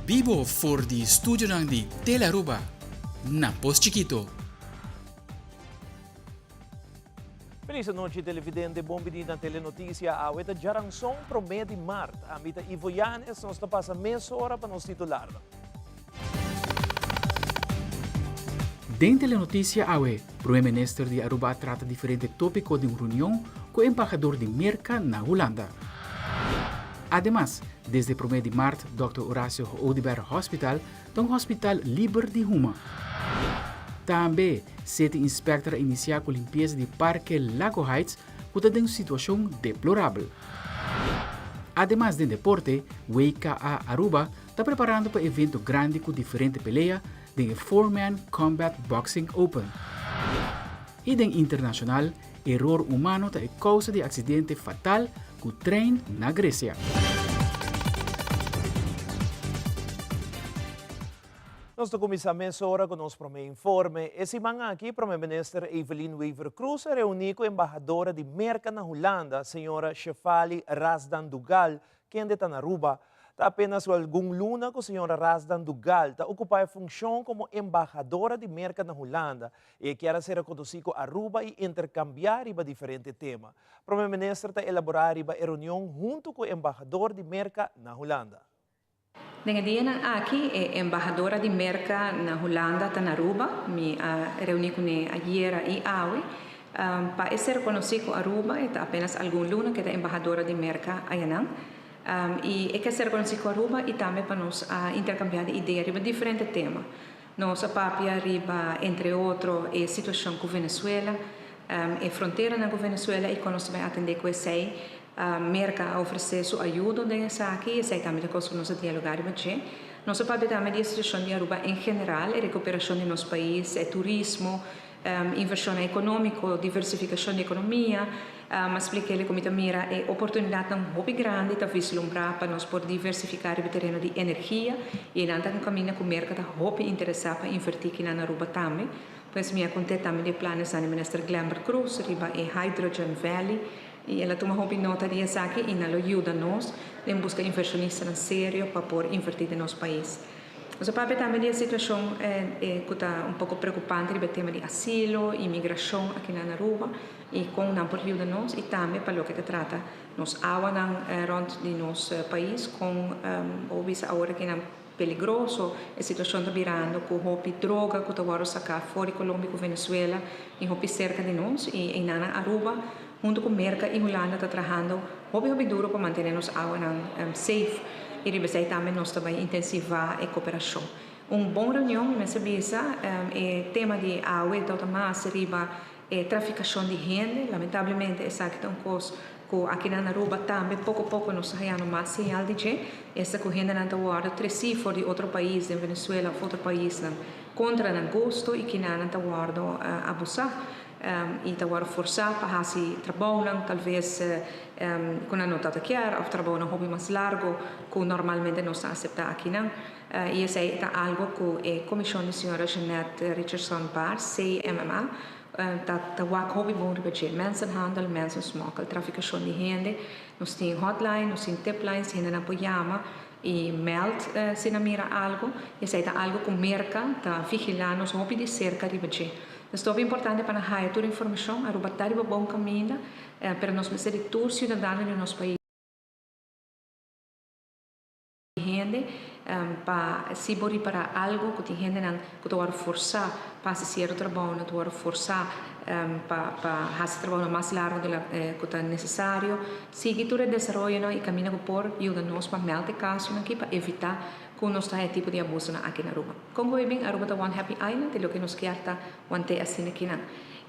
Bibo for di studionan di Telearuba na Pos Chikito. Feliz anochi televidente, bon bini na Telenoticia. Awe ta djaranson prome di mart. Ami ta Ivo Yanes, nos ta pasa mesora pa nos titularnan. Den Telenoticia awe, Prome Minister di Aruba a trata diferente topico den un reunion cu embahador di Merca na Hulanda. Ademas, desde prome di mart Dòkter Horacio Oduber Hospital ta un hospital liber di huma. Tambe, City Inspector a inicia cu limpieza di Parke Lago Heights cu ta den un situacion deplorabel. Ademas den deporte, WKA Aruba ta preparando pa evento grandi cu diferente pelea den e Four Man Combat Boxing Open. Y den internacional, eror humano ta e causa di accidente fatal cu trein na Grecia. Nos ta cuminsa mesora cu nos prome informe. E siman aki Prome Minister Evelyn Wever-Croes a reuni cu embahadora di Merca na Hulanda, señora Shefali Razdan Dugal, kende ta na Aruba. Ta apenas algun luna cu señora Razdan Dugal ta ocupa e funcion como embahadora di Merca na Hulanda y e kier a ser reconoci cu Aruba y intercambia riba diferente tema. Prome Minister ta elabora riba e reunion hunto cu e embahador di Merca na Hulanda. Den e dianan aki e embahadora di Merca na Hulanda ta na Aruba. Mi a reuni cune ayera y awe. Pa e ser conoci cu Aruba e ta apenas algun luna cu e ta embahadora di Merca ayanan. Y e ke ser conoci cu Aruba y tambe pa nos a intercambia di idea riba diferente tema. Nos a papia riba entre otro e situacion cu Venezuela, e fronteranan cu Venezuela y con nos ta bay atende cu esey. Merca a ofrece su ayudo den esaki y esey tambe ta cos cu nos a dialoga riba dje. Nos a papia tambe di e situacion di Aruba en general, e recuperacion di nos pais, e turismo, Invershonnan ekonómiko, diversifikashon di ekonomia, a splika el ku mi ta mira e oportunidatnan hopi grandi ta vislumbrá pa nos por diversifiká riba e tereno di energia i einan ta un kaminda ku Merka ta hopi interesá pa invertí kinan na Aruba tambe. Pues mi a kont'é tambe di e planesnan di Minister Glenbert Croes riba e Hydrogen Valley i el a tuma hopi nota di esaki i nan lo yuda nos den buska invershonistanan serio pa por invertí den nos pais. Nos a papia tambe di e situacion cu ta un poco preocupante riba e tema di asilo y migracion aki na Aruba y con nan por yuda nos y tambe pa loke ta trata nos awanan rond di nos pais con bo bisa awor aki nan peligroso e situacion ta birando cu hopi droga cu ta wordo saca for di Colombia cu Venezuela y hopi cerca di nos y eynan Aruba Huntu ku Merka i Hulanda ta trahando hopi hopi duro pa mantene nos awanan safe i riba esei tambe nos ta bai intensivá e koperashon. Un bon reunion mi mester bisa e tema di awe ta mas riba e trafikashon di hende. Lamentablemente esaki ta un kos ku akinan na Aruba tambe poko poko nos ta hayando mas señal di dje, esta ku hendenan ta wòrdu tresí for di otro pais den Venezuela òf otro paisnan kontra nan gusto i kinanan ta wòrdu abusá. I ta wòrdu forsá pa hasi trabounan talves ku nan no ta ta kier òf trabounan hopi mas largu ku normalmente nos ta aseptá akinan. I esei ta algu ku e komishon di señora Jeanette Richardson Baars, CMMA, ta ta wak hopi bon riba dje. Mensenhandel, mensensmokkel, trafikashon di hende. Nos tin hotline, nos tin tiplines, hendenan por yama i meld si nan mira algu. Esei ta algu ku Merka ta vigilá nos hopi di serka riba dje. Es topi importante pa nan haya tur informacion, Aruba ta riba bon caminda, pero nos mester di tur ciudadano di nos pais hende pa si bo ripara algo cu tin hendenan cu ta worde forsa pa haci cierto trabounan, ta worde forsa pa pa haci trabounan mas largo di loke cu ta necesario. Sigui tur e desaroyonan y caminda cu por yuda nos pa meld e casonan aki pa evita cu nos ta haya tipo di abusonan aki na Aruba. Kon hopi bin Aruba ta One Happy Island i loke nos kier ta want'é asina kinan.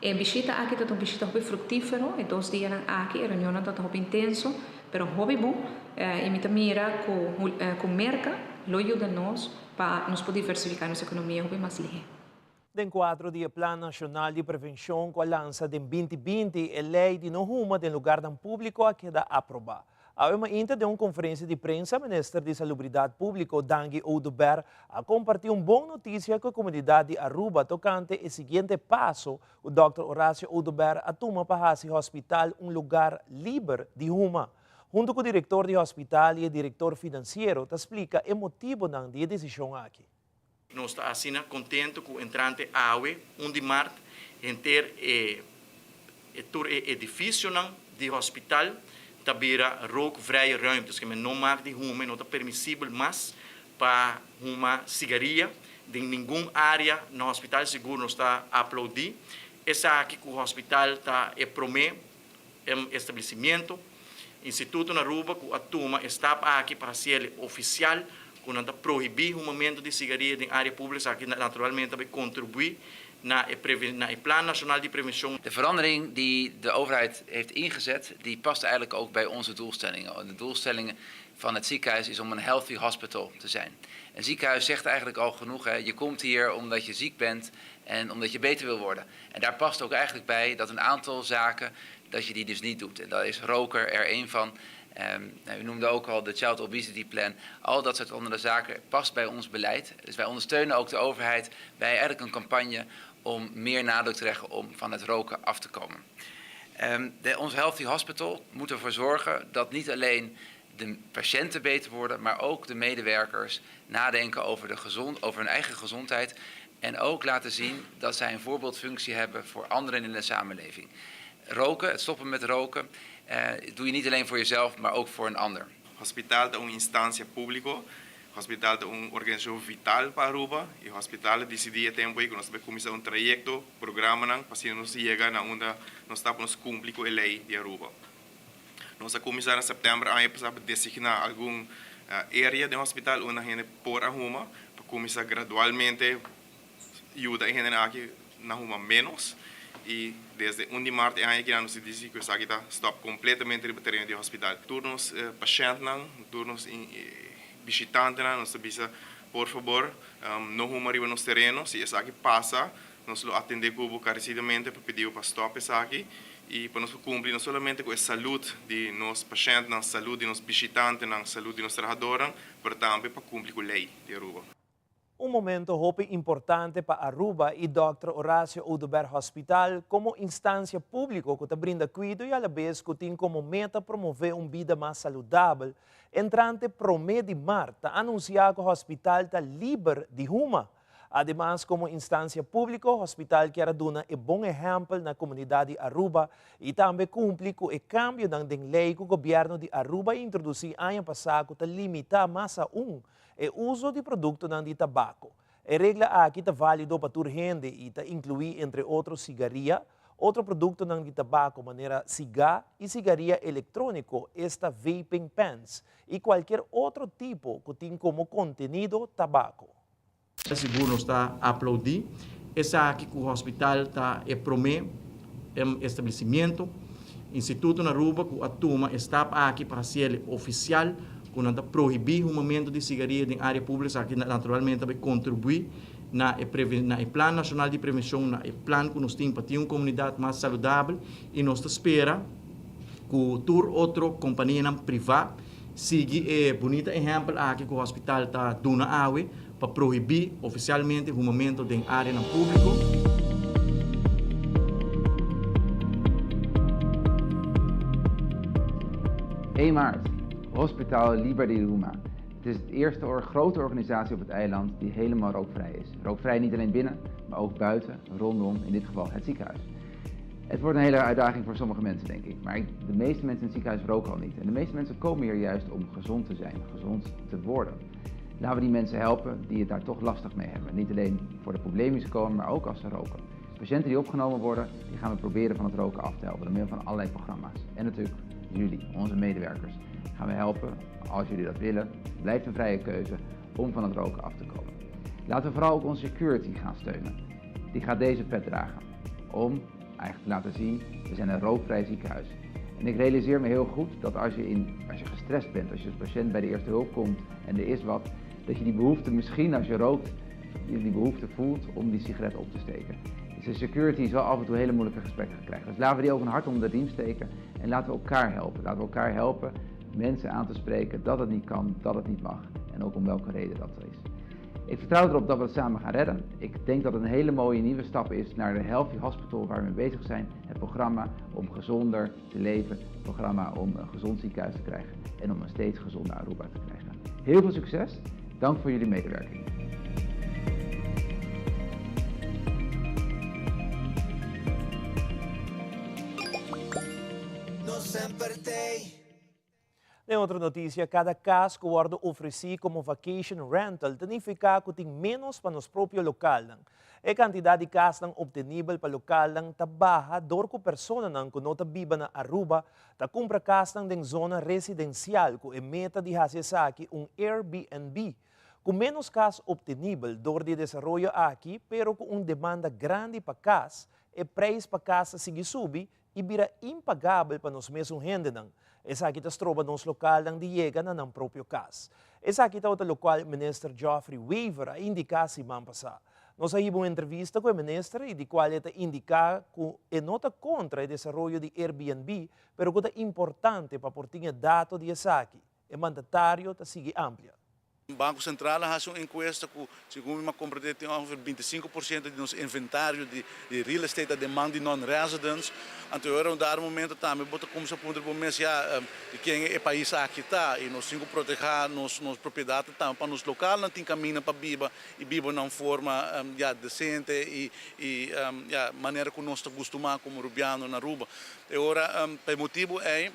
E bishita aki ta un bishita hopi fruktífero, e dos dianan aki e reunionnan ta hopi intenso, pero hopi bon i mi ta mira ku ku Merka lo yuda nos pa nos por diversifiká nos ekonomia hopi mas lihé. Den kuadro di e Plan Nashonal di Prevenshon ku a lansa den binti binti, e lei di no huma den lugarnan públiko a keda aprobá. Awe mainta den un konferensia di prensa Minister di Salubridat Públiko Dangui Oduber a kompartí un bon notisia ku e komunidat di Aruba tokante e siguiente paso ku Dòkter Horacio Oduber a tuma pa hasi hospital un lugar liber di huma. Hunto cu director di hospital y e director financiero ta splica e motibonan di e decision aki. Nos ta asina contento cu entrante awe, un di maart, henter e e tur e edificionan di hospital ta bira rookvrije ruimtes, keme no mag di huma y no ta permisibel mas pa huma sigaria den ningun area na hospital. Sigur nos ta aplaudi esaki cu hospital ta e prome establecimiento, instituto na Aruba cu a tuma e stap aki pa haciele oficial cu nan ta prohibi humamento di sigaria den area publico. Esaki naturalmente ta bay contribui na e na e Plan Nacional di Prevencion. De verandering die de overheid heeft ingezet, die past eigenlijk ook bij onze doelstellingen. De doelstellingen van het ziekenhuis is om een healthy hospital te zijn. Een ziekenhuis zegt eigenlijk al genoeg. Hè? Je komt hier omdat je ziek bent en omdat je beter wil worden. En daar past ook eigenlijk bij dat een aantal zaken, dat je die dus niet doet. En daar is roker er één van. Nou, u noemde ook al de Child Obesity Plan. Al dat soort andere zaken past bij ons beleid. Dus wij ondersteunen ook de overheid bij eigenlijk een campagne om meer nadruk te leggen om van het roken af te komen. Ons Healthy Hospital moet ervoor zorgen dat niet alleen de patiënten beter worden, maar ook de medewerkers nadenken over hun eigen gezondheid en ook laten zien dat zij een voorbeeldfunctie hebben voor anderen in de samenleving. Roken, het stoppen met roken, doe je niet alleen voor jezelf, maar ook voor een ander. Hospital ta un instancia publico, hospital ta un organisacion vital pa Aruba y hospital a dicidi e tempo ey cu nos ta bay cuminsa un trayecto, programanan pa asina nos yega na unda nos ta pa nos cumpli cu e ley di Aruba. Nos a cuminsa na september aña pasa pa designa algun area den hospital unda hende por a huma pa cuminsa gradualmente yuda e hendenan aki na huma menos y desde un di maart e aña aki nos a dicidi cu esaki ta stop completamente riba tereno di hospital. Tur nos pashentnan, tur nos bishitantenan nos ta bisa por fabor no huma riba nos tereno, si esaki pasa nos lo atende cu bo carecidamente pa pidi bo pa stop esaki y pa nos por cumpli no solamente cu e salud di nos pashentnan, salud di nos bishitantenan, salud di nos trahadornan, pero tambe pa cumpli cu ley di Aruba. Un momento hopi importante pa Aruba y Dòkter Horacio Oduber Hospital como instancia publico cu ta brinda cuido y alabes cu tin como meta promove un bida mas saludabel. Entrante prome di mart ta anuncia cu hospital ta liber di huma. Ademas como instancia publico hospital kier a duna e bon ehempel na comunidad di Aruba y tambe cumpli cu e cambionan den ley cu gobierno di Aruba a introduci aña pasa cu ta limita mas aun E uso di produktonan di tabako. E regla aki ta válido pa tur hende i ta inkluí entre otro sigaria, otro produktonan di tabako manera sigá i sigaria elektróniko, esta vaping pens, i kualkier otro tipo ku tin komo kontenido tabako. Sigur nos ta aplaudí esaki ku hospital ta e promé establecimiento, instituto na Aruba ku a tuma e stap aki pa hasiel ofisial ku nan ta prohibí humamentu di sigaria den área públiko. Esaki naturalmente ta bai kontribuí na e na e plan nashonal di prevenshon, na e plan ku nos tin pa tin un komunidat mas saludabel i nos ta spera ku tur otro kompanianan privá sigui e bunita ehèmpel aki ku hospital ta duna awe pa prohibí ofisialmente humamentu den áreanan públiko. Eén maart, Hospitaal Liber di Huma. Het is het eerste grote organisatie op het eiland die helemaal rookvrij is. Rookvrij niet alleen binnen, maar ook buiten, rondom, in dit geval het ziekenhuis. Het wordt een hele uitdaging voor sommige mensen, denk ik. Maar de meeste mensen in het ziekenhuis roken al niet. En de meeste mensen komen hier juist om gezond te zijn, gezond te worden. Laten we die mensen helpen die het daar toch lastig mee hebben. Niet alleen voor de problemen die komen, maar ook als ze roken. Patiënten die opgenomen worden, die gaan we proberen van het roken af te helpen door middel van allerlei programma's. En natuurlijk jullie, onze medewerkers, gaan we helpen, als jullie dat willen. Blijft een vrije keuze om van het roken af te komen. Laten we vooral ook onze security gaan steunen. Die gaat deze pet dragen om eigenlijk te laten zien, we zijn een rookvrij ziekenhuis. En ik realiseer me heel goed dat als je gestrest bent, als je als patiënt bij de eerste hulp komt en er is wat, dat je die behoefte misschien als je rookt, je die behoefte voelt om die sigaret op te steken. Dus de security zal af en toe hele moeilijke gesprekken gaan krijgen. Dus laten we die ook een hart onder de riem steken en laten we elkaar helpen. Laten we elkaar helpen mensen aan te spreken dat het niet kan, dat het niet mag en ook om welke reden dat is. Ik vertrouw erop dat we het samen gaan redden. Ik denk dat het een hele mooie nieuwe stap is naar de Healthy Hospital waar we mee bezig zijn. Het programma om gezonder te leven, het programma om een gezond ziekenhuis te krijgen en om een steeds gezonder Aruba te krijgen. Heel veel succes, dank voor jullie medewerking. Den otro noticia, cada cas cu wordo ofreci como vacation rental ta nifica cu tin menos pa nos propio localnan. E cantidad di casnan obtenibel pa localnan ta baha dor cu personanan cu no ta biba na Aruba ta cumpra casnan den zona residencial cu e meta di haci esaki un Airbnb. Cu menos cas obtenibel dor di e desaroyo aki pero cu un demanda grandi pa cas, e prijs pa cas ta sigui subi i bira impagabel pa nos mesun hendenan. Esaki ta stroba nos lokalnan di yega na nan propio kas. Esaki tabata lokual Minister Geoffrey Wever a indiká siman pasá. Nos a hiba un entrevista ku e minister i di kual e ta indiká ku e no ta kontra e desaroyo di Airbnb, pero ku ta importante pa por tin e dato di esaki. E mandatario ta sigui amplia. Banco Central a haci un encuesta cu segun mi a comprende tin ongeveer 25% di nos inventario di real estate ta den man di non-residents. Anto ora un dado momento tambe bo ta cuminsa puntra bo mes ya di ken e pais aki ta y nos tin cu proteha nos nos propiedadnan tambe pa nos localnan tin caminda pa biba y biba na un forma ya decente y y ya manera cu nos ta gustuma como Rubiano na Aruba. E ora pa e motibo ey.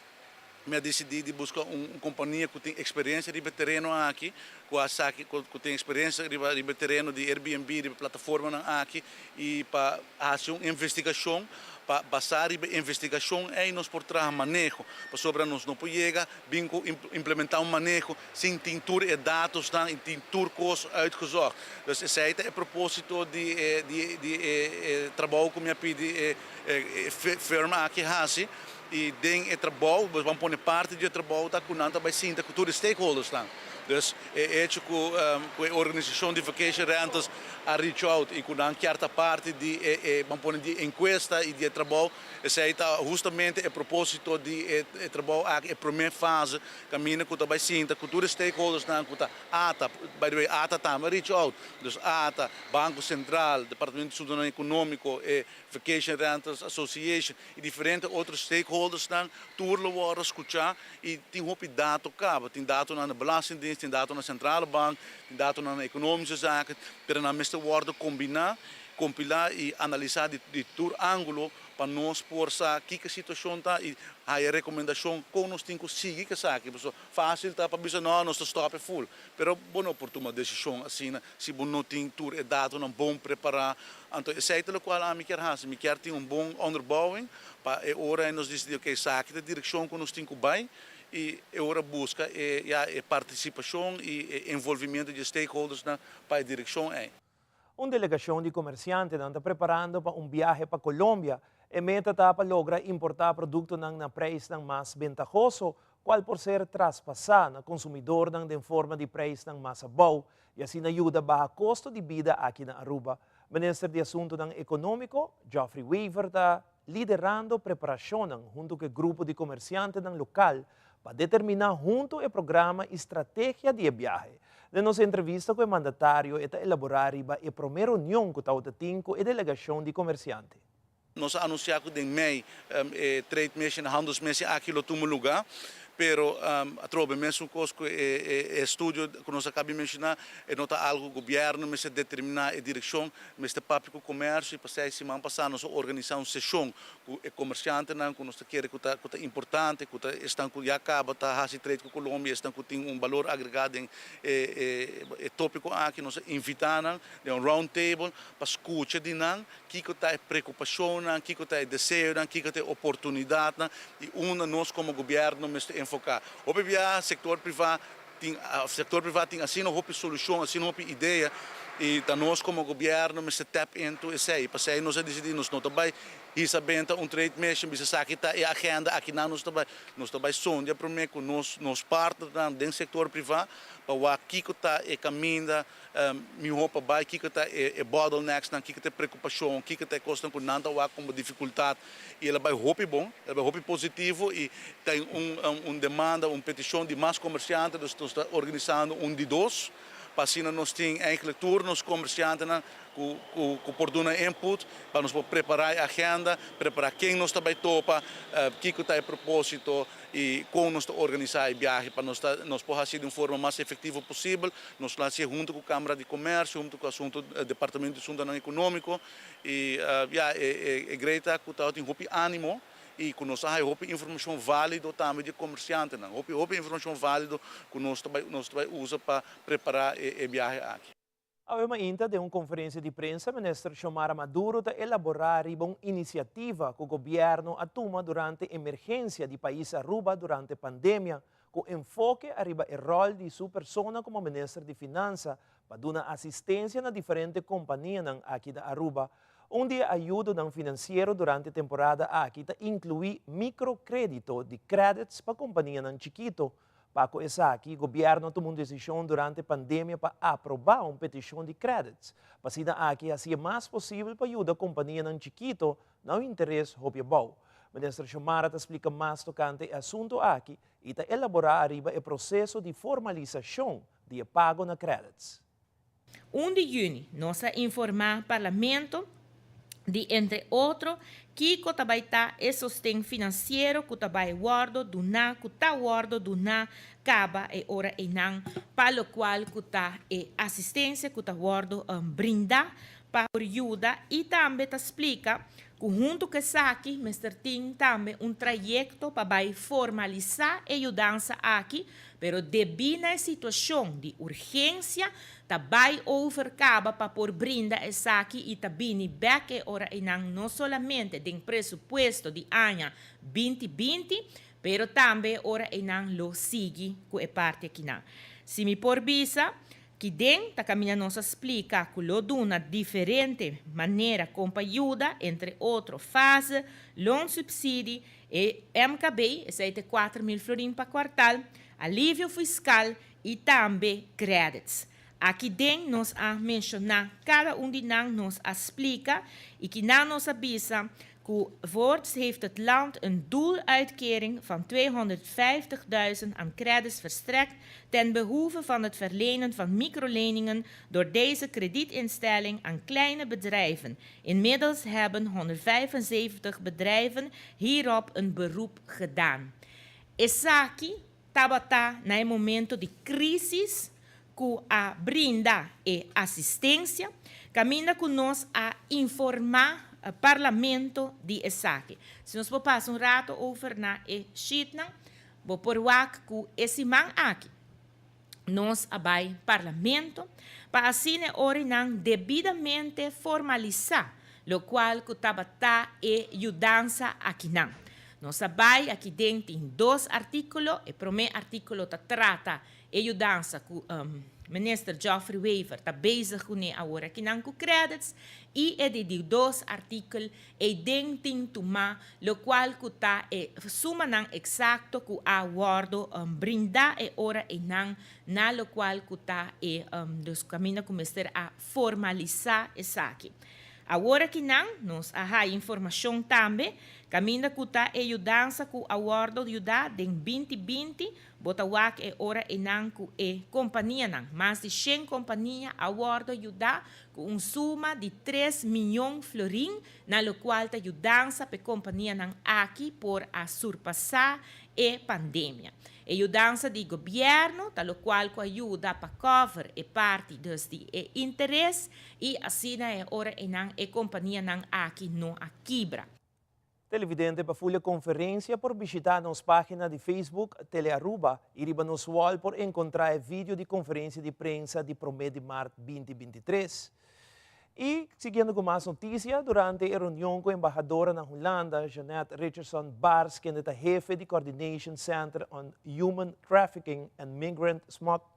Mi a disidí di buska un kompania ku tin eksperensia riba e tereno aki, ku a sa ku tin eksperensia riba riba e tereno di Airbnb, riba e plataformanan aki i pa hasi un investigashon, pa basá riba e investigashon ei nos por traha maneho, pasobra nos no por yega bin ku implementá un maneho sin tin tur e datosnan i tin tur kos uitgezocht. Dus esei ta e propósito di e di di e trabou ku mi a pidi e e firm aki hasi. I den e trabou, bo ban pone parti di e trabou ta ku nan ta bai sinta ku tur e stakeholdersnan. Dus e echo ku ku e organisashon di vacation rentals a reach out i ku nan kier ta parti di e e ban pone di e enkuesta i di e trabou, esei ta hustamente e proposito di e e trabou aki, e promé fase kaminda ku ta bai sinta ku tur e stakeholdersnan ku ta ata, by the way ata tambe a reach out, dus ata, Banko Sentral, Departamento di Asuntonan Ekonómiko, e Vacation Rentals Association i diferente otro stakeholdersnan tur lo wòrdu skuchá i tin hopi dato kaba. Tin datonan na Belastingdienst, tin datonan na Centrale Bank, tin datonan na Economische Zaken, pero nan mester wòrdu kombiná, kompilá i analisá di di tur ángulo pa nos por sa kiko e situashon ta i haya rekomendashon kon nos tin ku sigui ku esaki. Pasobra fásil ta pa bisa no, nos ta stòp e ful, pero bo no por tuma desishon asina Si bo no tin tur e datonan bon prepará, anto esei ta lokual ami kier hasi. Mi kier tin un bon onderbouwing pa e ora ei nos disidí, oke, esaki ta e direkshon ku nos tin ku bai i e ora buska e, ya, e partisipashon i e envolvimiento di e stakeholdersnan pa e direkshon ei. Un delegashon di komersiantenan ta preparando pa un biahe pa Colombia. E meta ta pa logra importá produktonan na preisnan mas bentahoso cual por ser traspasá na consumidornan den forma di prijsnan mas abou y asina yuda baha costo di bida aki na Aruba. Minister di Asuntonan Economico, Geoffrey Wever ta liderando preparacionnan hunto cu e grupo di comerciantenan local pa determina hunto e programa y strategia di e biahe. Den nos entrevista cu e mandatario e ta elabora riba e prome reunion cu tawata tin cu e delegacion di comerciante. Nos a anuncia cu den mei e trade mission, handelsmissie aki lo tuma luga, pero atrobe mesun cos cu e estudio cu nos a caba di menciona, e no ta algo cu gobierno mester determina e direccion, mester papia cu comercio y pasei siman pasa nos a organisa un sesion cu e comerciantenan cu nos ta kere cu ta cu ta importante, cu ta esnan cu ya caba ta haci trade cu Colombia, esnan cu tin un balor agrega den e e topico aki, nos a invita nan den un round table pa scucha di nan Kiko ta e preokupashonnan, kiko ta e deseonan, kiko ta e oportunidatnan i unda nos komo gobièrnu mester enfoká. Hopi bia sektor privá tin sektor privá tin asina hopi solushon, asina hopi idea i ta nos komo gobièrnu mester tap into esei. Pasei nos a disidí nos no ta bai hisa benta un trade mission bisa esaki ta e agenda akinan nos ta bai. Nos ta bai sondia promé ku nos nos partnernan den sektor privá pa wak kiko ta e kaminda Mihó pa bai kiko ta e bottlenecks nan, kiko ta e preokupashon, kiko ta e kosnan ku nan ta wak komo difikultat i el a bai hopi bon, el a bai hopi positivo i tin un un demanda, un petishon di mas komersiante, dus nos ta organisando un di dos. pa asina nos tin eigenlijk tur nos comerciantenan cu cu cu por duna input pa nos por prepara e agenda, prepara ken nos ta bay topa, kico ta e proposito y con nos ta organisa e biahe pa nos ta nos por haci di un forma mas efectivo posibel. Nos lo haci hunto cu Camara di Comercio, hunto cu asunto Departamento di Asuntonan Economico y ya e e great ta cu tabatin hopi animo y cu nos a haya hopi informacion valido tambe di e comerciantenan, hopi hopi informacion valido cu nos ta bay nos ta bay usa pa prepara e e biahe aki. Awe mainta den un conferencia di prensa Minister Xiomara Maduro ta elabora riba un iniciativa cu Gobierno a tuma durante emergencia di pais Aruba durante pandemia cu enfoke ariba e rol di su persona como Minister di Finansa pa duna asistencia na diferente companianan aki na Aruba. Un di e ayudonan financiero durante e temporada aki ta inclui microcredito di credits pa companianan chikito. Pa cu esaki, Gobierno a tuma un decision durante pandemia pa aproba un peticion di credits, pa asina aki haci e mas posibel pa yuda companianan chikito na un interes hopi abou. Minister Xiomara ta splica mas tocante e asunto aki y ta elabora ariba e proceso di formalisacion di e pago na credits. Un di yüni nos a informá Parlamento di entre otro kiko ta bai ta e sosten finansiero ku ta bai wòrdu duná ku ta wòrdu duná kaba e ora einan pa lokual ku ta e asistensia ku ta wòrdu brindá pa por yuda i tambe ta splika ku huntu ku esaki mester tin tambe un trayekto pa bai formalisá e yudansa aki Pero debí na e situashon di urgensia, ta bai over kaba pa por brinda esaki i ta bini bèk e ora einan no solamente den presupuesto di aña 2020, pero tambe e ora einan lo sigui ku e parti akinan. Si mi por bisa, ki den ta kaminda nos a splika ku lo duna diferente manera kon pa yuda, entre otro fase, loonsubsidie, E MKB, esei ta e 4000 florin pa kwartal, alivio fiskal i tambe credits. Aki den nos a menshoná kada un di nan, nos a splika i kinan nos a bisa ku voorts heeft het land een doeluitkering van 250.000 aan credits verstrekt ten behoeve van het verlenen van microleningen door deze kredietinstelling aan kleine bedrijven. Inmiddels hebben 175 bedrijven hierop een beroep gedaan. Esaki tabata na e momento di crisis cu a brinda e asistencia, caminda cu nos a informa Parlamento di esaki. Si nos por pasa un rato over na e sheetnan, bo por wak cu e siman aki nos a bai Parlamento pa asina e orinan debidamente formalisá lokual ku tabata e yudansa akinan. Nos a bai aki den tin dos artíkulo, e promé artíkulo ta trata e yudansa ku Minister Geoffrey Wever ta bezig kuné awor akinan ku credits i e di di dos artíkel ei den tin tumá lokual ku ta e sumanan eksakto ku a wòrdu brindá e ora einan na lokual ku ta e dus kaminda ku mester a formalisá esaki. Awor akinan nos a haya informashon tambe kaminda ku ta e yudansa ku a wòrdu yudá den 2020 Bo ta wak e ora einan ku e kompanianan, mas di shen kompania a wòrdu yudá ku un suma di tres miyon florin, na lokual ta yudansa pa e kompanianan aki por a surpasá e pandemia. E yudansa di gobièrnu ta lokual ku a yuda pa cover e parti dus di e interes i asina e ora einan e kompanianan aki no a kibra. Televidente pa full e conferencia por bishita nos pagina di Facebook Telearuba y riba nos wall por encontra e video di conferencia di prensa di prome di maart 2023. Y siguiendo cu mas noticia, durante e reunion cu embahadora na Hulanda, Jeanette Richardson Baars, kende ta hefe di Coordination Center on Human Trafficking and Migrant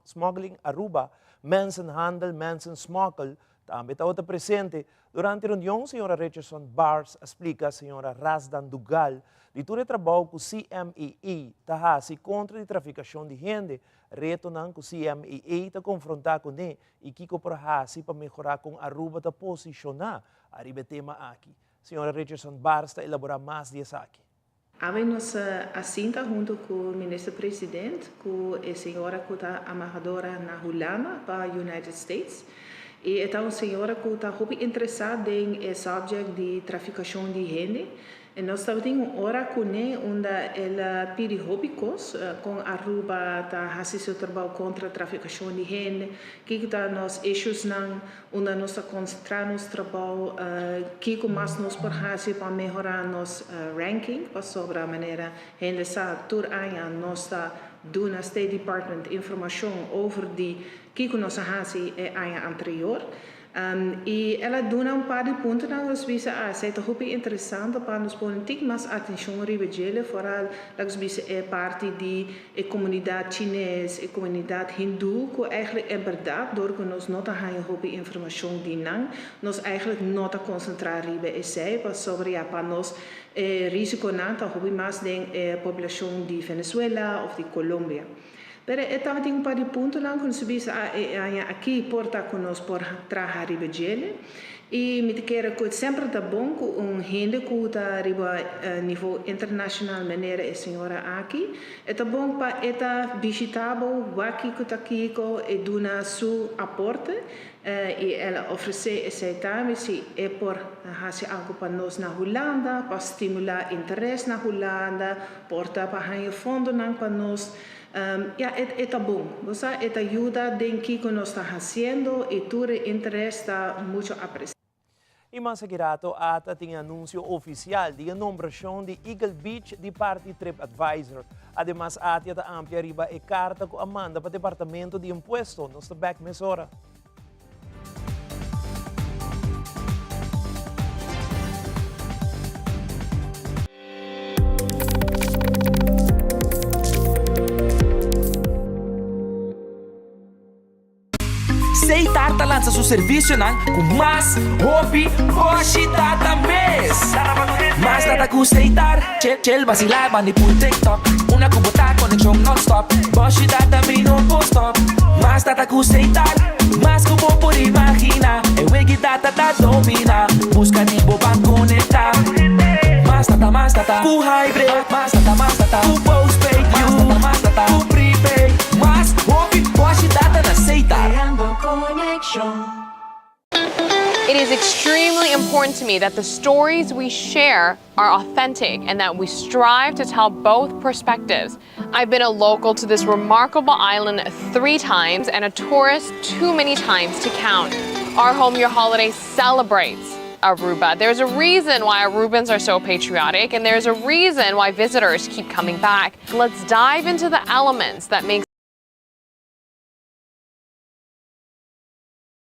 Smuggling Aruba, Mensenhandel, Mensensmokkel, Tambe tabata presente durante e reunion señora Richardson Bars a splica señora Razdan Dugal di tur e trabou cu CMEE ta haci contra di traficacion di hende, retonan cu CMEE ta confronta cune y kico por haci pa mehora con Aruba ta posiciona ariba e tema aki. Señora Richardson Bars ta elabora mas di esaki. Awe nos a sinta hunto cu Minister President cu e señora cu ta embahadora na Hulanda pa United States y e ta un señora cu ta hopi interesa den e subject di traficacion di hende. E nos tabatin un ora kuné unda el a pidi hopi kos, kon Aruba ta hasi su trabou kontra trafikashon di hende, kiko ta nos issuesnan, unda nos ta konsentrá nos trabou, kiko mas nos por hasi pa mehorá nos ranking, pasobra manera hende sa tur aña nos ta duna State Department informashon over di kiko nos a hasi e aña anterior. I el a duna un par di puntonan nos bisa a esei ta hopi interesante pa nos pone tik mas atencion riba djele, foral laga nos bisa e parti di e comunidad chines, e comunidad hindu cu eigenlijk en berdad door cu nos no ta haña hopi informacion di nan, nos eigenlijk no ta concentra riba esei pasobra ya pa nos e risiconan ta hopi mas den e poblacion di Venezuela of di Colombia. Pero e tabatin un par di puntonan ku nos a bisa a e aña aki por ta ku nos por traha riba djele. I mi ta kere ku semper ta bon ku un hende ku ta riba nivo internashonal manera e señora aki, e ta bon pa e ta bishita bo, wak kiko ta kiko, e duna su aporte i el a ofresé esei tambe si e por hasi algu pa nos na Hulanda, pa stimulá interes na Hulanda, Por ta pa haña fondonan pa nos, ya, e ta bon. Bo sa, e ta yuda den kiko nos ta hasiendo i tur e interes ta mucho apresiá. I mas aki rato ata tin e anunsio ofisial di e nombrashon di Eagle Beach di parti TripAdvisor. Ademas ATIA ta amplia riba e karta ku a manda pa Departamento di Impuesto. Nos ta bèk mesora. Seitar ta lansa su servisionan ku mas hopi boshi data mes. Mas data ku Seitar, chel chel basilá bandi pul TikTok. Una ku bo ta konekshon nònstòp, boshi data mi no por stòp. Mas data ku Seitar, mas ku bo por imaginá. E wegi data ta dominá, buska di bo ban konektá. Mas data, mas data ku hybrid, mas data, mas data ku postpaid, mas data, mas data ku prepaid. Mas hopi boshi data na Seitar. It is extremely important to me that the stories we share are authentic and that we strive to tell both perspectives. I've been a local to this remarkable island three times and a tourist too many times to count. Our Home Your Holiday celebrates Aruba. There's a reason why Arubans are so patriotic, and there's a reason why visitors keep coming back. Let's dive into the elements that make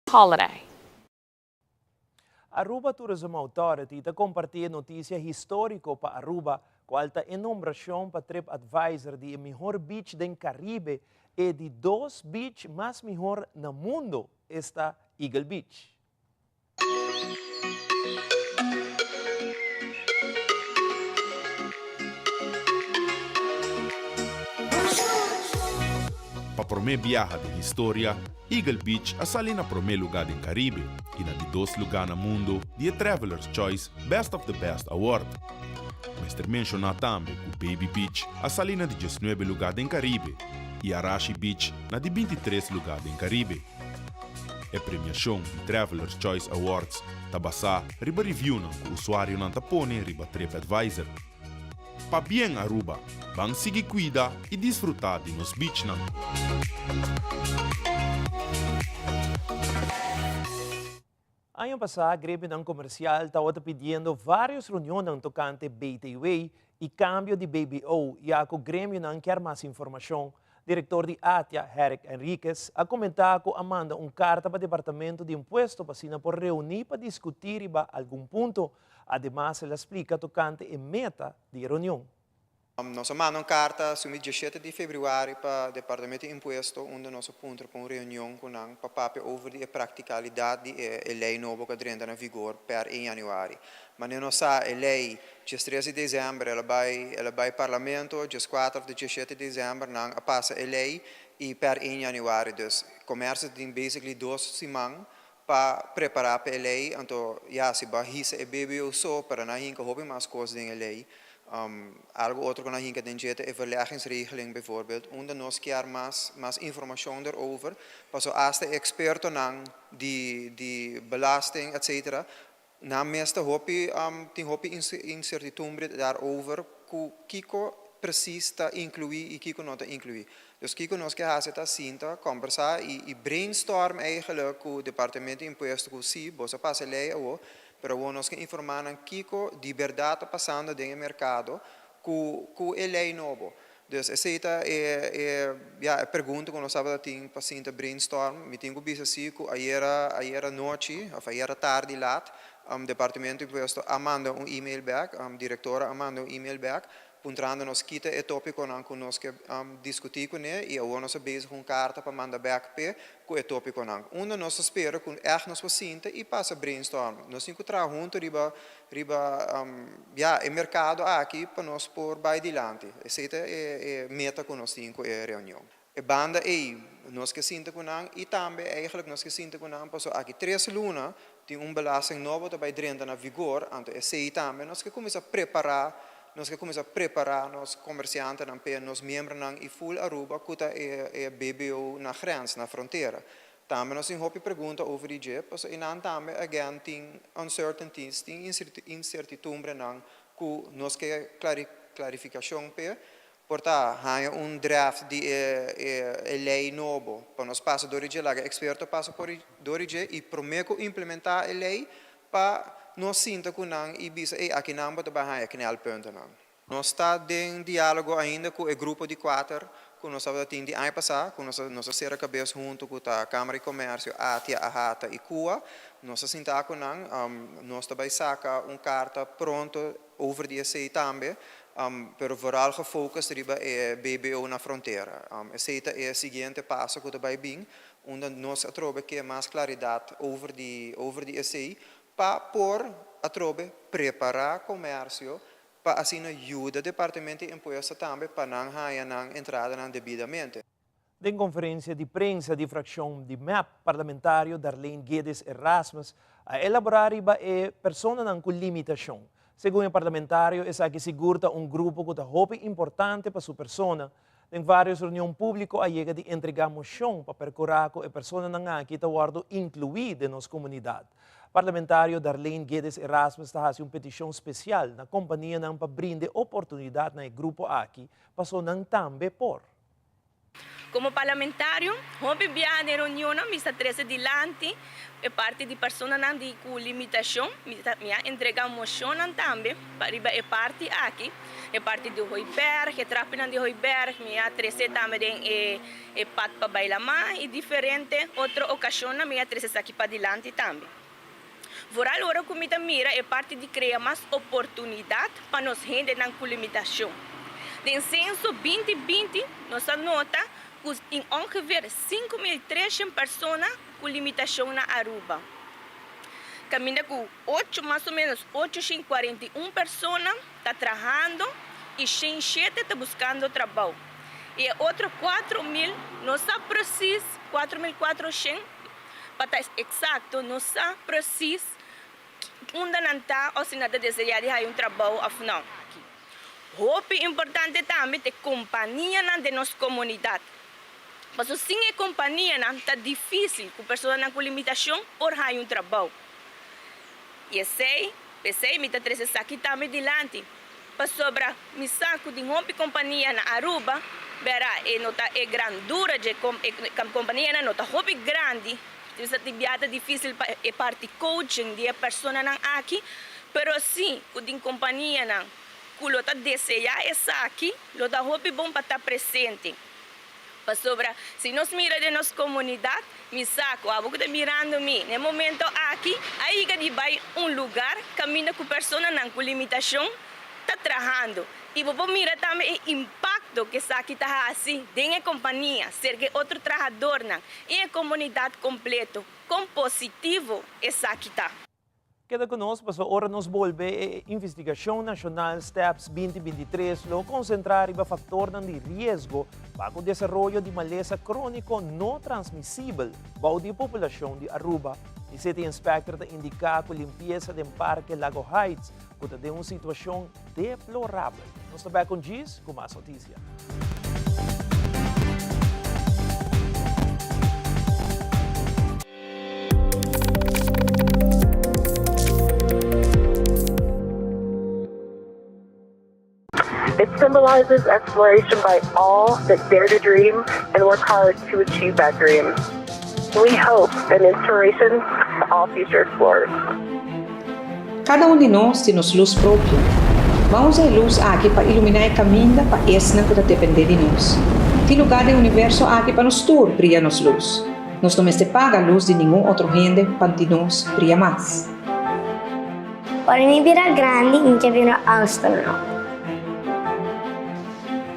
holiday. Aruba Tourism Authority ta comparti e noticia historico pa Aruba, cual ta e nombracion pa TripAdvisor di e mihor beach den Caribe e di dos beach mas mihor na mundo, esta Eagle Beach. Pa promé biaha den historia, Eagle Beach a sali na promé lugá den Caribe i na di dos lugá na mundo di e Traveler's Choice Best of the Best Award. Mester menshoná tambe ku Baby Beach a sali na di diesnuebe lugá den Caribe i Arashi Beach na di bintitres lugá den Caribe. E premiashon di Traveler's Choice Awards ta basá riba reviewnan ku usuarionan ta pone riba TripAdvisor. Pabien Aruba, ban sigui kuida i disfrutá di nos beachnan. Aña pasá gremionan komersial tabata pidiendo vários reunionnan tokante BTW i kambio di BBO ya ku gremionan kier mas informashon. Direktor di ATIA, Herrick Henriquez, a komentá ku a manda un karta pa Departamento di Impuesto pa asina por reuní pa diskutí riba algun punto. Ademas el a splika tokante e meta di e reunion. Nos a manda un karta sumi diesshete di febrüari pa Departamento di Impuesto unda nos a puntra pa un reunion ku nan pa papia over di e praktikalidat di e lei nobo ku a drenta na vigor per e yanüari. Manera nos sa e lei diestres di desèmber el a bai el a bai Parlamento, dieskuater òf di diesshete di desèmber nan a pasa e lei i per e yanüari. Dus komersio tin basically dos siman pa prepará pa e lei, anto ya si bo a hisa e BBO so, pero nan a hinka hopi mas kos den e lei. Algo otro cu nan hinca den dje ta e verleggingsregeling bijvoorbeeld, unda nos kier mas mas informacion erover, paso hasta e expertonan di di belasting etc. Nan mes ta hopi tin hopi incertidumbre daarover cu kico precies ta inclui y kico no ta inclui. Dus kico nos ke haci ta sinta, combersa y y brainstorm eigenlijk cu Departamento di Impuesto cu si, boso a pasa e ley awo, Pero awor nos ke informá nan kiko di bèrdat ta pasando den e merkado ku ku e lei nobo. Dus esei ta e e ya e pregunta ku nos tabata tin pa sinta brainstorm. Mi tin ku bisa si ku ayera ayera nochi òf ayera tardi lat Departamento di Impuesto a manda un email bèk, direktora a manda un email bèk Puntrando nos kita e tópikonan ku nos ke diskutí kuné i awor nos a bezig un karta pa manda bèk p'e ku e tópikonan. Unda nos ta spera ku ègt nos por sinta i pasa brainstorm. Nos tin ku traha huntu riba riba ya e merkado aki pa nos por bai dilanti. Esei ta e e meta ku nos tin ku e reunion. E banda ei nos ke sinta ku nan i tambe eigenlijk nos ke sinta ku nan pasobra aki tres luna tin un belasting nobo ta bai drenta na vigor, anto esei tambe nos ke kuminsá prepará, nos ke kuminsá prepará nos komersiantenan p'e nos miembronan i ful Aruba ku ta e e BBO na grens, na frontera. Tambe nos tin hopi pregunta over di dje pasobra einan tambe again tin uncertainties, tin insertitumbrenan ku nos ke klarifikashon p'e. Por ta haña un draft di e e lei nobo pa nos pasa dor di dje, laga eksperto pasa por dor di dje i promé ku implementá e lei pa nos sinta ku nan i bisa ey aki nan bo ta bai haña knelpuntennan. Nos ta den diálogo ainda ku e grupo di kuater ku nos tabata tin di aña pasá ku nos a nos a sera kabes huntu ku ta Kámara di Komèrsio, ATIA, AHATA i kua. Nos a sinta ku nan, nos ta bai saka un karta pronto over di esei tambe. Pero vooral gefocust riba e BBO na frontera. Esei ta e siguiente paso ku ta bai bin, unda nos atrobe ke mas klaridat over di over di esei pa por atrobe prepará komersio pa asina yuda Departamento di Impuesto tambe pa nan haña nan entradanan debidamente. Den konferensia di prensa di frakshon di mep, parlamentario Darlene Guedes Erasmus a elaborá riba e personanan ku limitashon. Segun e parlamentario esaki sigur ta un grupo ku ta hopi importante pa su persona. Den vários reunion públiko a yega di entregá moshon pa perkurá ku e personanan aki ta wòrdu inkluí den nos komunidat. Parlamentario Darlene Guedes Erasmus ta hasi un petishon spesial na kompanianan pa brinde oportunidat na e grupo aki paso nan tambe por. Komo parlamentario, hopi biaha den reunionnan mi sa trese dilanti e parti di personanan di ku limitashon. Mi ta mi a entrega moshonnan tambe pa riba e parti aki, e parti di Hooiberg, e trapinan di Hooiberg, mi a trese tambe den e e pad pa bai lamá i diferente otro okashonnan mi a trese esaki padilanti tambe. Vooral ora ku mi ta mira e parti di krea mas oportunidat pa nos hendenan ku limitashon. Den senso 2020 nos a nota ku tin ongeveer 5300 persona ku limitashon na Aruba. Kaminda ku ocho mas o menos 841 persona ta trahando i 107 ta buskando trabou. I e otro 4000 no sa presis, 4400, Pa ta eksakto, no sa presis unda nan ta òf si nan ta deseá di haña un trabou òf nò. Hopi importante tambe ta e kompanianan den nos komunidat. Pasobra sin e kompanianan ta difísil ku personanan ku limitashon por haña un trabou. I esei, p'esei mi ta trese esaki tambe dilanti, pasobra mi sa ku tin hopi kompania na Aruba, bera e no ta e grandura dje e kompanianan no ta hopi grandi, ta tin bia ta difísil pa e parti coaching di e personanan aki, pero si ku tin kompanianan ku lo ta deseá esaki, lo ta hopi bon pa ta presente. Pasobra si nos mira den nos komunidat, mi sa ku abo ku ta mirando mi na e momento aki a yega di bai un lugar kaminda ku personanan ku limitashon ta trahando. I bo por mira tambe e impakto ku esaki ta hasi den e kompania, serka e otro trahadornan i e komunidat kompleto, kon positivo esaki ta. Keda ku nos pasobra ora nos bolbe e investigashon nashonal Steps 2023 lo konsentrá riba faktornan di riesgo pa ku desaroyo di malesa króniko no transmisibel bou di e populashon di Aruba. E City Inspector ta indica cu limpieza den Parke Lago Heights cu ta den un situacion deplorabel. Nos ta bek un djis cu mas noticia. It symbolizes exploration by all that dare to dream and work hard to achieve that dream. We hope an inspiration to all future explorers. Kada un di nos tin nos lus propio. Ban usa e lus aki pa iluminá e kaminda pa esnan ku ta dependé di nos. Tin lugá den universo aki pa nos tur bria nos lus. Nos no mester paga lus di ningun otro hende pa di nos bria mas. Ora mi bira grandi, mi ke bira astronaut.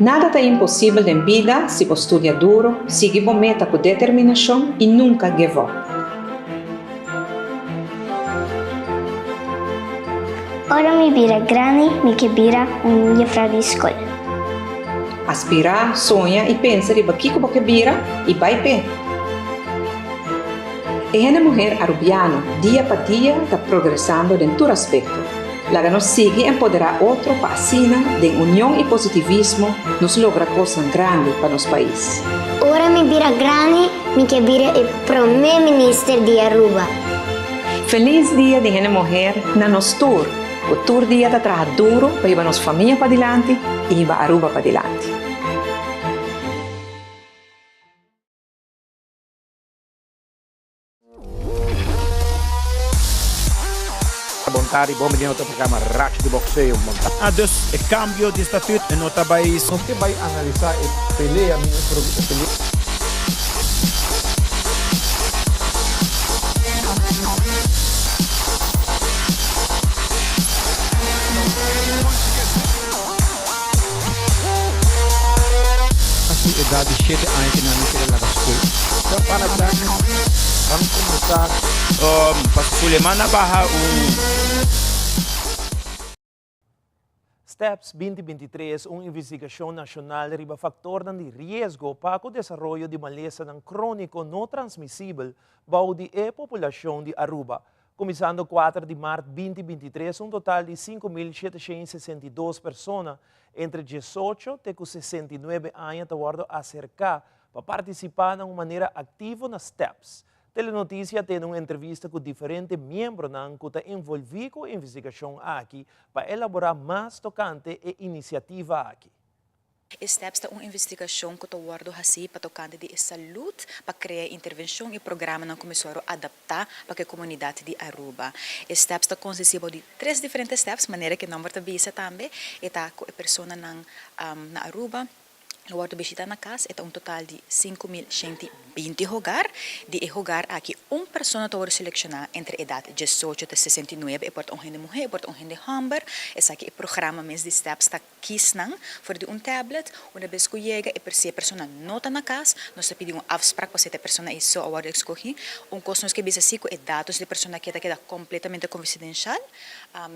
Nada ta imposibel den bida si bo studia duro, sigui bo meta ku determinashon i nunka give up. Ora mi bira grandi, mi ke bira un jefra di skol. Aspirá, soña i pensa riba kiko bo ke bira i bai p'e. E hende muher Arubiano dia pa dia ta progresando den tur aspecto. Laga nos sigui empoderá otro pa asina, den union y positivismo, nos logra cosnan grandi pa nos pais. Ora mi bira grandi, mi ke bira e prome minister di Aruba. Feliz dia di hende muher na nos tur, cu tur dia ta traha duro pa hiba nos famia padilanti y hiba Aruba padilanti. Bon tardi, bon bini na otro programa Racho di Boxeo. Bon tardi. Ah, dus e cambio di statuut e no ta bay. Nos ke bay analisa e pelea mi e pelea. A su edat di shete aña ke nan a keda laga skol. Ban atak, ban kuminsá. Pa Suleman a baha un. Steps 2023, un investigashon nashonal riba faktornan di riesgo pa ku desaroyo di malesanan króniko no transmisibel bou di e populashon di Aruba. Kuminsando kuater di mart 2023, un total di 5.762 persona entre 18 te ku 69 aña ta wòrdu aserká pa partisipá na un manera aktivo na Steps. Telenoticia a tene un entrevista ku diferente miembronan ku ta envolví ku e investigashon aki pa elaborá mas tokante e inisiativa aki. E STEPS ta un investigashon ku ta wòrdu hasí pa tokante di e salud pa krea intervenshon i programanan ku mester adaptá pa ku e komunidat di Aruba. E STEPS ta konsistí bou di tres diferente steps, manera ku e nòmber ta bisa tambe, e ta ku e personanan na Aruba, Lo wòrdu bishitá na kas, e ta un total di 5120 hogar. Di e hogar aki un persona ta wòrdu selekshoná entre edat 18 te 69, e por ta un hende muhé, e por ta un hende hòmber. Esaki e programa mes di steps ta kis nan for di un tablet. Una bes ku yega e si e persona no ta na kas, nos ta pidi un afsprak pasobra ta e persona ei so a wòrdu ekskohí. Un kos nos ke bisa si ku e datos di e persona aki ta keda kompletamente konfidenshal.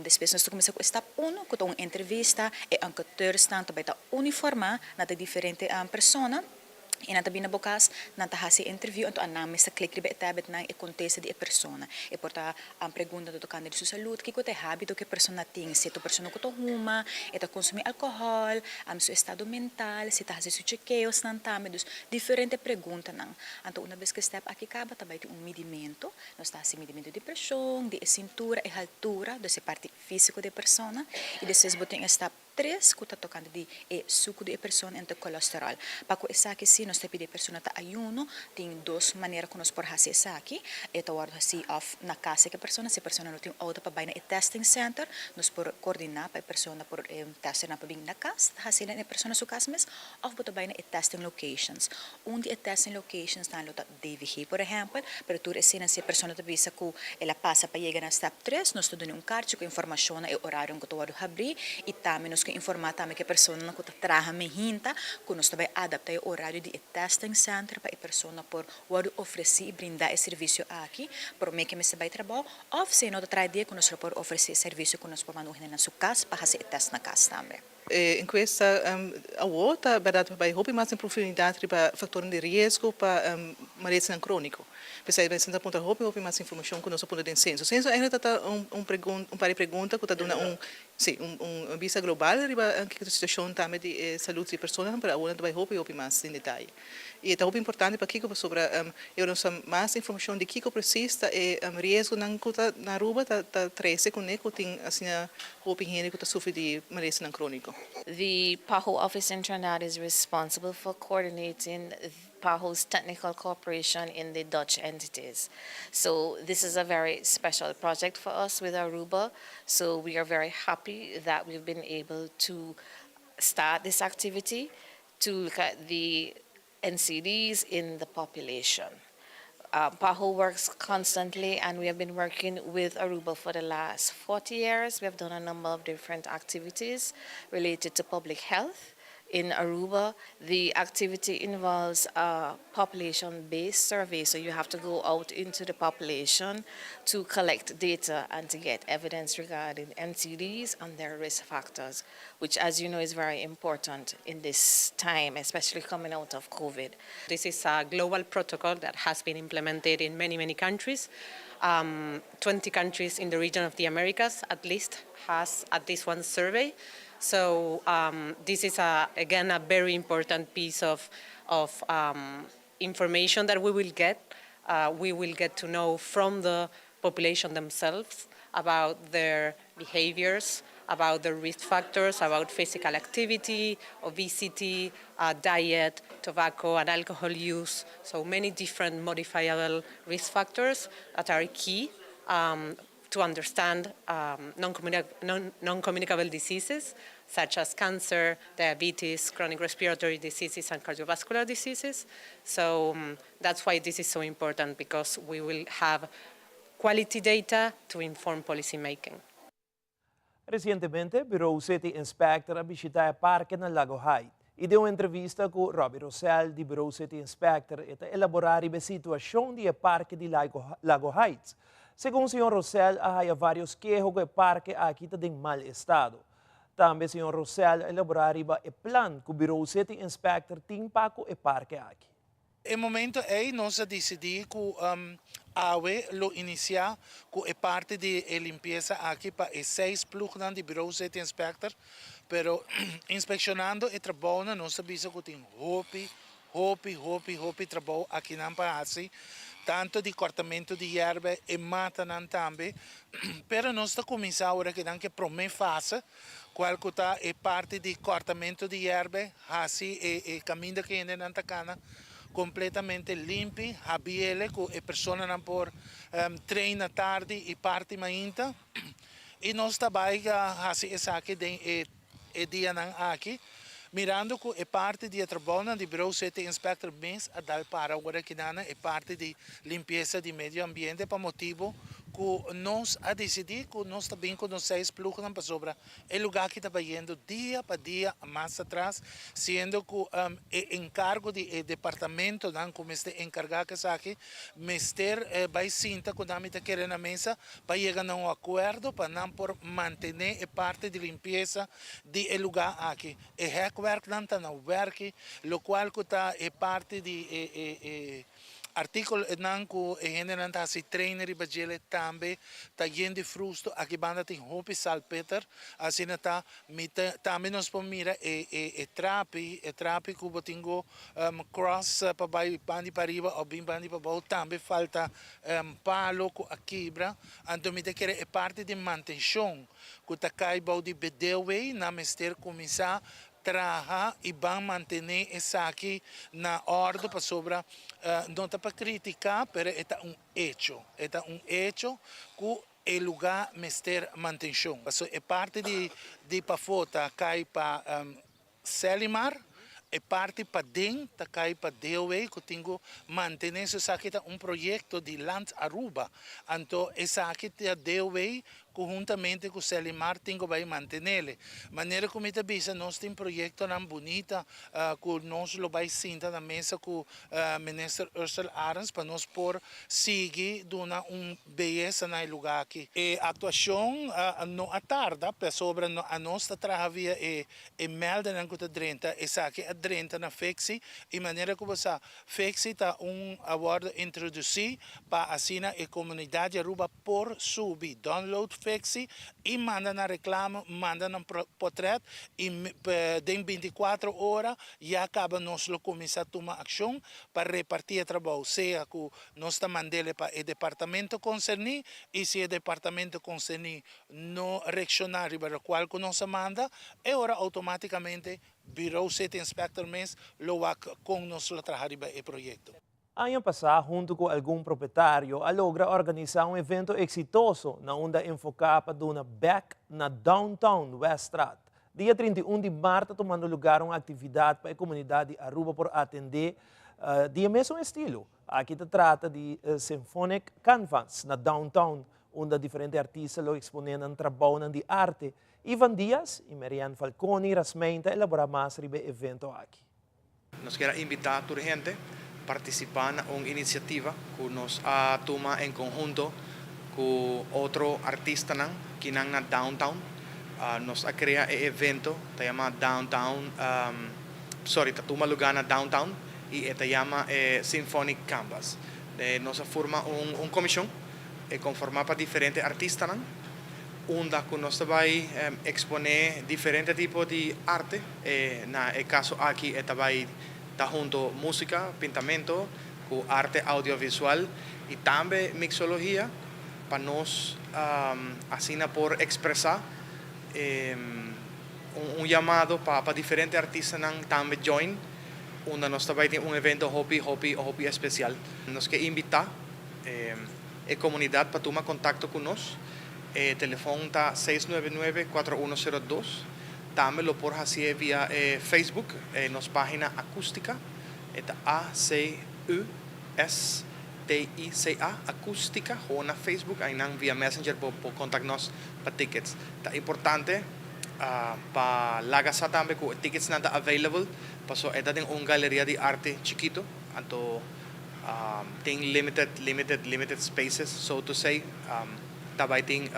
Despues nos ta kuminsá ku e stap unu ku ta un entrevista, e enketeursnan ta bai ta uniformá na ta diferente persona i nan ta bini na bo kas, nan ta hasi e interview anto anan mes ta klik riba e tabletnan e kontesta di e persona. E por ta pregunta tokante di su salud, kiko ta e hábito ku e persona tin, si e ta un persona ku ta huma, e ta konsumí alkohòl, su estado mental, si ta hasi su chekeosnan tambe, dus diferente preguntanan. Anto una bes ku e stèp aki kaba ta bai tin un midimentu, nos ta hasi midimentu di preshon, di e sintura, e haltura, dus e parti físiko di e persona i despues bo tin e stap Tres ku ta tokante di e suku di e persona en ta kolesterol. Pa ku esaki si nos ta pidi e persona ta ayuno, tin dos manera ku nos por hasi esaki. E ta wòrdu hasi òf na kas di e persona, si e persona no tin outo pa bai na e testing center, nos por kordiná pa e persona por e testernan por bin na kas, ta hasi na e persona su kas mes, òf bo ta bai na e testing locations. Un di e testing locations nan lo ta DVG por ehèmpel, pero tur eseinan si e persona ta bisa ku el a pasa pa yega na stap tres, nos ta duna un karchi ku informashon na e orarionan ku ta wòrdu habrí i tambe nos ke informá tambe ku e personanan ku ta traha mehinta ku nos ta bai adaptá e orario di e testing center pa e persona por wòrdu ofresí i brindá e servisio aki promé ku e mester bai trabou òf si e no ta traha e dia ku nos lo por ofresé e servisio ku nos por manda un hende na su kas pa hasi e tèst na kas tambe. E enkuesta awor ta bèrdat pa bai hopi mas den profundidat riba faktornan di riesgo pa malesanan króniko. P'esei mester ta puntra hopi hopi mas informashon ku nos a puntra den senso. Senso eigenlijk ta ta un un pregun un par di pregunta ku ta duna un si un un bista global riba kiko ta situashon tambe di e salud di e personanan pero awor nan ta bai hopi hopi mas den detaye. I e ta hopi importante pakiko pasobra e ora nos sa mas informashon di kiko presis ta e riesgonan ku ta na Aruba ta ta trese kuné ku tin asina hopi hende ku ta sufri di malesanan króniko. The PAHO office in Trinidad is responsible for coordinating PAHO's technical cooperation in the Dutch entities. So this is a very special project for us with Aruba. So we are very happy that we've been able to start this activity to look at the NCDs in the population. PAHO works constantly and we have been working with Aruba for the last 40 years. We have done a number of different activities related to public health in Aruba. The activity involves a population-based survey, so you have to go out into the population to collect data and to get evidence regarding NCDs and their risk factors, which as you know is very important in this time, especially coming out of COVID. This is a global protocol that has been implemented in many, many countries. Um, 20 countries in the region of the Americas, at least, has at least one survey. So um, this is, a, again, a very important piece of, of um, information that we will get. Uh, we will get to know from the population themselves about their behaviors, about the risk factors, about physical activity, obesity, uh, diet, tobacco and alcohol use. So many different modifiable risk factors that are key um, to understand um, non-communicable diseases such as cancer, diabetes, chronic respiratory diseases, and cardiovascular diseases. So um, that's why this is so important because we will have quality data to inform policy making. Recientemente, Bureau City Inspector a bishita e parke na Lago Heights y den un entrevista cu Robbie Rossell di Bureau City Inspector e ta elabora riba e situacion di e parke di Lago, Lago Heights. Segun señor Rossell a haya varios keho cu e parke aki ta den mal estado. Tambe señor Rossell a elabora riba e plan cu Bureau City Inspector tin pa cu e parke aki. E momento ei nos a disidí ku awe lo inisiá ku e parti di e limpiesa aki pa e seis plugnan di Bureau City Inspector, pero inspekshonando e trabounan nos ta bisa ku tin hopi, hopi, hopi, hopi trabou akinan pa hasi, tantu di kòrtamentu di yèrba, e matanan tambe, pero nos ta kuminsá awor akinan ku e promé fase, kual ku ta e parti di kòrtamentu di yèrba, Hasi e e kaminda ku hendenan ta kana kompletamente limpi, habiele ku e personanan por train na tardi i parti mainta. I nos ta bai hasi esaki den e e dianan aki, mirando ku e parti di e trabounan di Bureau City Inspector mes a dal para awor akinan e parti di limpiesa di medio ambiente pa motibu ku nos a disidí ku nos ta bin ku nos seis plugnan pasobra E lugá aki ta bayendo dia pa dia mas atras, siendo ku e enkargo di e departamentonan ku mester enkargá ku esaki mester bai sinta ku nan mi ta kere na mesa pa yega na un akuerdo pa nan por mantené e parti di limpiesa di e lugá aki. E hèkwèrknan ta na wèrki, lokual ku ta e parti di e Artíkulonan ku e hendenan ta hasi trainer riba djele tambe ta yen di frusto. Aki banda tin hopi salpeter. Asina ta mi ta tambe nos por mira e e e trapi, e trapi ku bo tin ku cross pa bai bandi pariba òf bin bandi pabou tambe falta palo ku a kibra. Anto mi ta kere e parti di mantenshon ku ta kai bou di bedewei nan mester kuminsá Traha y ban mantene esaki na ordo pasobra no ta pa critica pero e ta un hecho, e ta un hecho cu e lugar mester mantencion. Pasobra e parti di di pafo ta cay pa Selimar, e parti paden ta cay pa DOW cu tin cu mantene. So esaki ta un proyecto di Land Aruba, anto esaki ta DOW. ku huntamente ku Selimar tin ku bai mantenele. Manera ku mi ta bisa nos tin proyektonan bunita ku nos lo bai sinta na mesa ku Minister Ursell Arends pa nos por sigui duna un beyesa na e lugá aki. E aktuashon no a tarda pasobra anos ta traha via e E meldennan ku ta drenta, esaki a drenta na Fexi i manera ku bo sa, Fexi ta un a wòrdu introdusí pa asina e komunidat di Aruba por subi, download Fexi i manda nan reklamo, manda nan potrèt i den bintikuatro ora ya kaba nos lo kuminsá tuma akshon pa repartí e trabou, sea ku nos ta mand'el pa e departamento konserní i si e departamento konserní no reakshoná riba lokual ku nos a manda, e ora outomátikamente Bureau City Inspector mes lo wak kon nos lo traha riba e proyekto. Aña pasá huntu ku algun propietario a logra organisá un evento eksitoso na unda enfoká pa duna bèk na Downtown Weststraat. Dia 31 di mart ta tumando lugar un aktividat pa e komunidat di Aruba por atendé di e mesun estilo. Aki ta trata di Symphonic Canvas na Downtown unda diferente artista lo eksponé nan trabounan di arte. Ivan Diaz i Marianne Falconi Rasmijn ta elaborá mas riba e evento aki. Nos kier a invitá tur hende partisipá na un inisiativa ku nos a tuma en konhunto ku otro artistanan kinan na Downtown. Nos a krea e evento ta yama Downtown, sorry, ta tuma lugá na Downtown i e ta yama e Symphonic Canvas. Nos a forma un komishon E konformá pa diferente artistanan, unda ku nos ta bai eksponé diferente tipo di arte. Na e kaso aki e ta bai ta hunto músika, pintamento ku arte audiovisual i tambe mixologia pa nos asina por ekspresá un yamado pa diferente artistanan tambe join unda nos ta bai tin un evento hopi hopi hopi espesial. Nos ke invitá. E komunidat pa tuma kontakto ku nos. E telefon ta 699 4102. Tambe lo por hasié via e Facebook, e nos página Acústica. E ta A-C-U-S-T-I-C-A, Acústica, gewoon na Facebook. Einan via Messenger bo por kontak nos pa tickets. Ta importante pa laga sa tambe ku e ticketsnan ta available, pasobra e ta den un galeria di arte chikito, anto. Tin limited, limited, limited spaces, so to say. Ta bai tin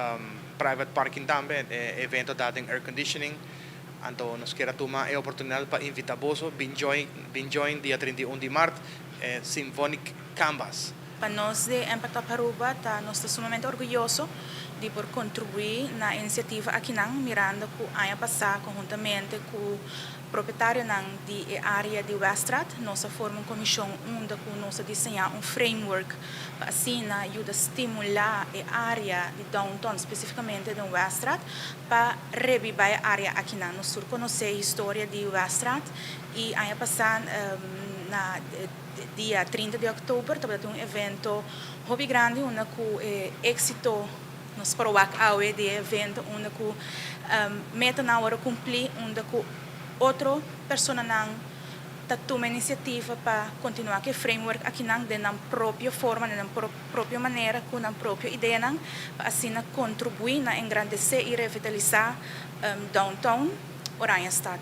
private parking tambe, e evento ta den air conditioning. Anto nos kier a tuma e oportunidad pa invita boso bin join, bin join dia 31 di mart e Symphonic Canvas. Pa nos di Impact Up Aruba ta nos ta sumamente orguyoso di por contribui na e iniciativa akinan mirando cu aña pasa conhuntamente cu Propietarionan di e área di Weststraat, nos a forma un komishon unda ku nos a diseñá un framework pa asina yuda stimulá e área di downtown, spesifikamente den Weststraat, pa rebibá e área akinan. Nos tur konosé e historia di Weststraat i aña pasá na dia 30 di òktober tabata tin un evento hopi grandi unda ku e éksito Nos por wak awe di e evento unda ku metanan wòrdu kumplí, unda ku otro personanan ta tuma inisiativa pa kontinuá ku e framework akinan den nan propio forma, den nan propio manera, ku nan propio ideanan, pa asina kontribuí na engrandesé i revitalisá downtown Oranjestad.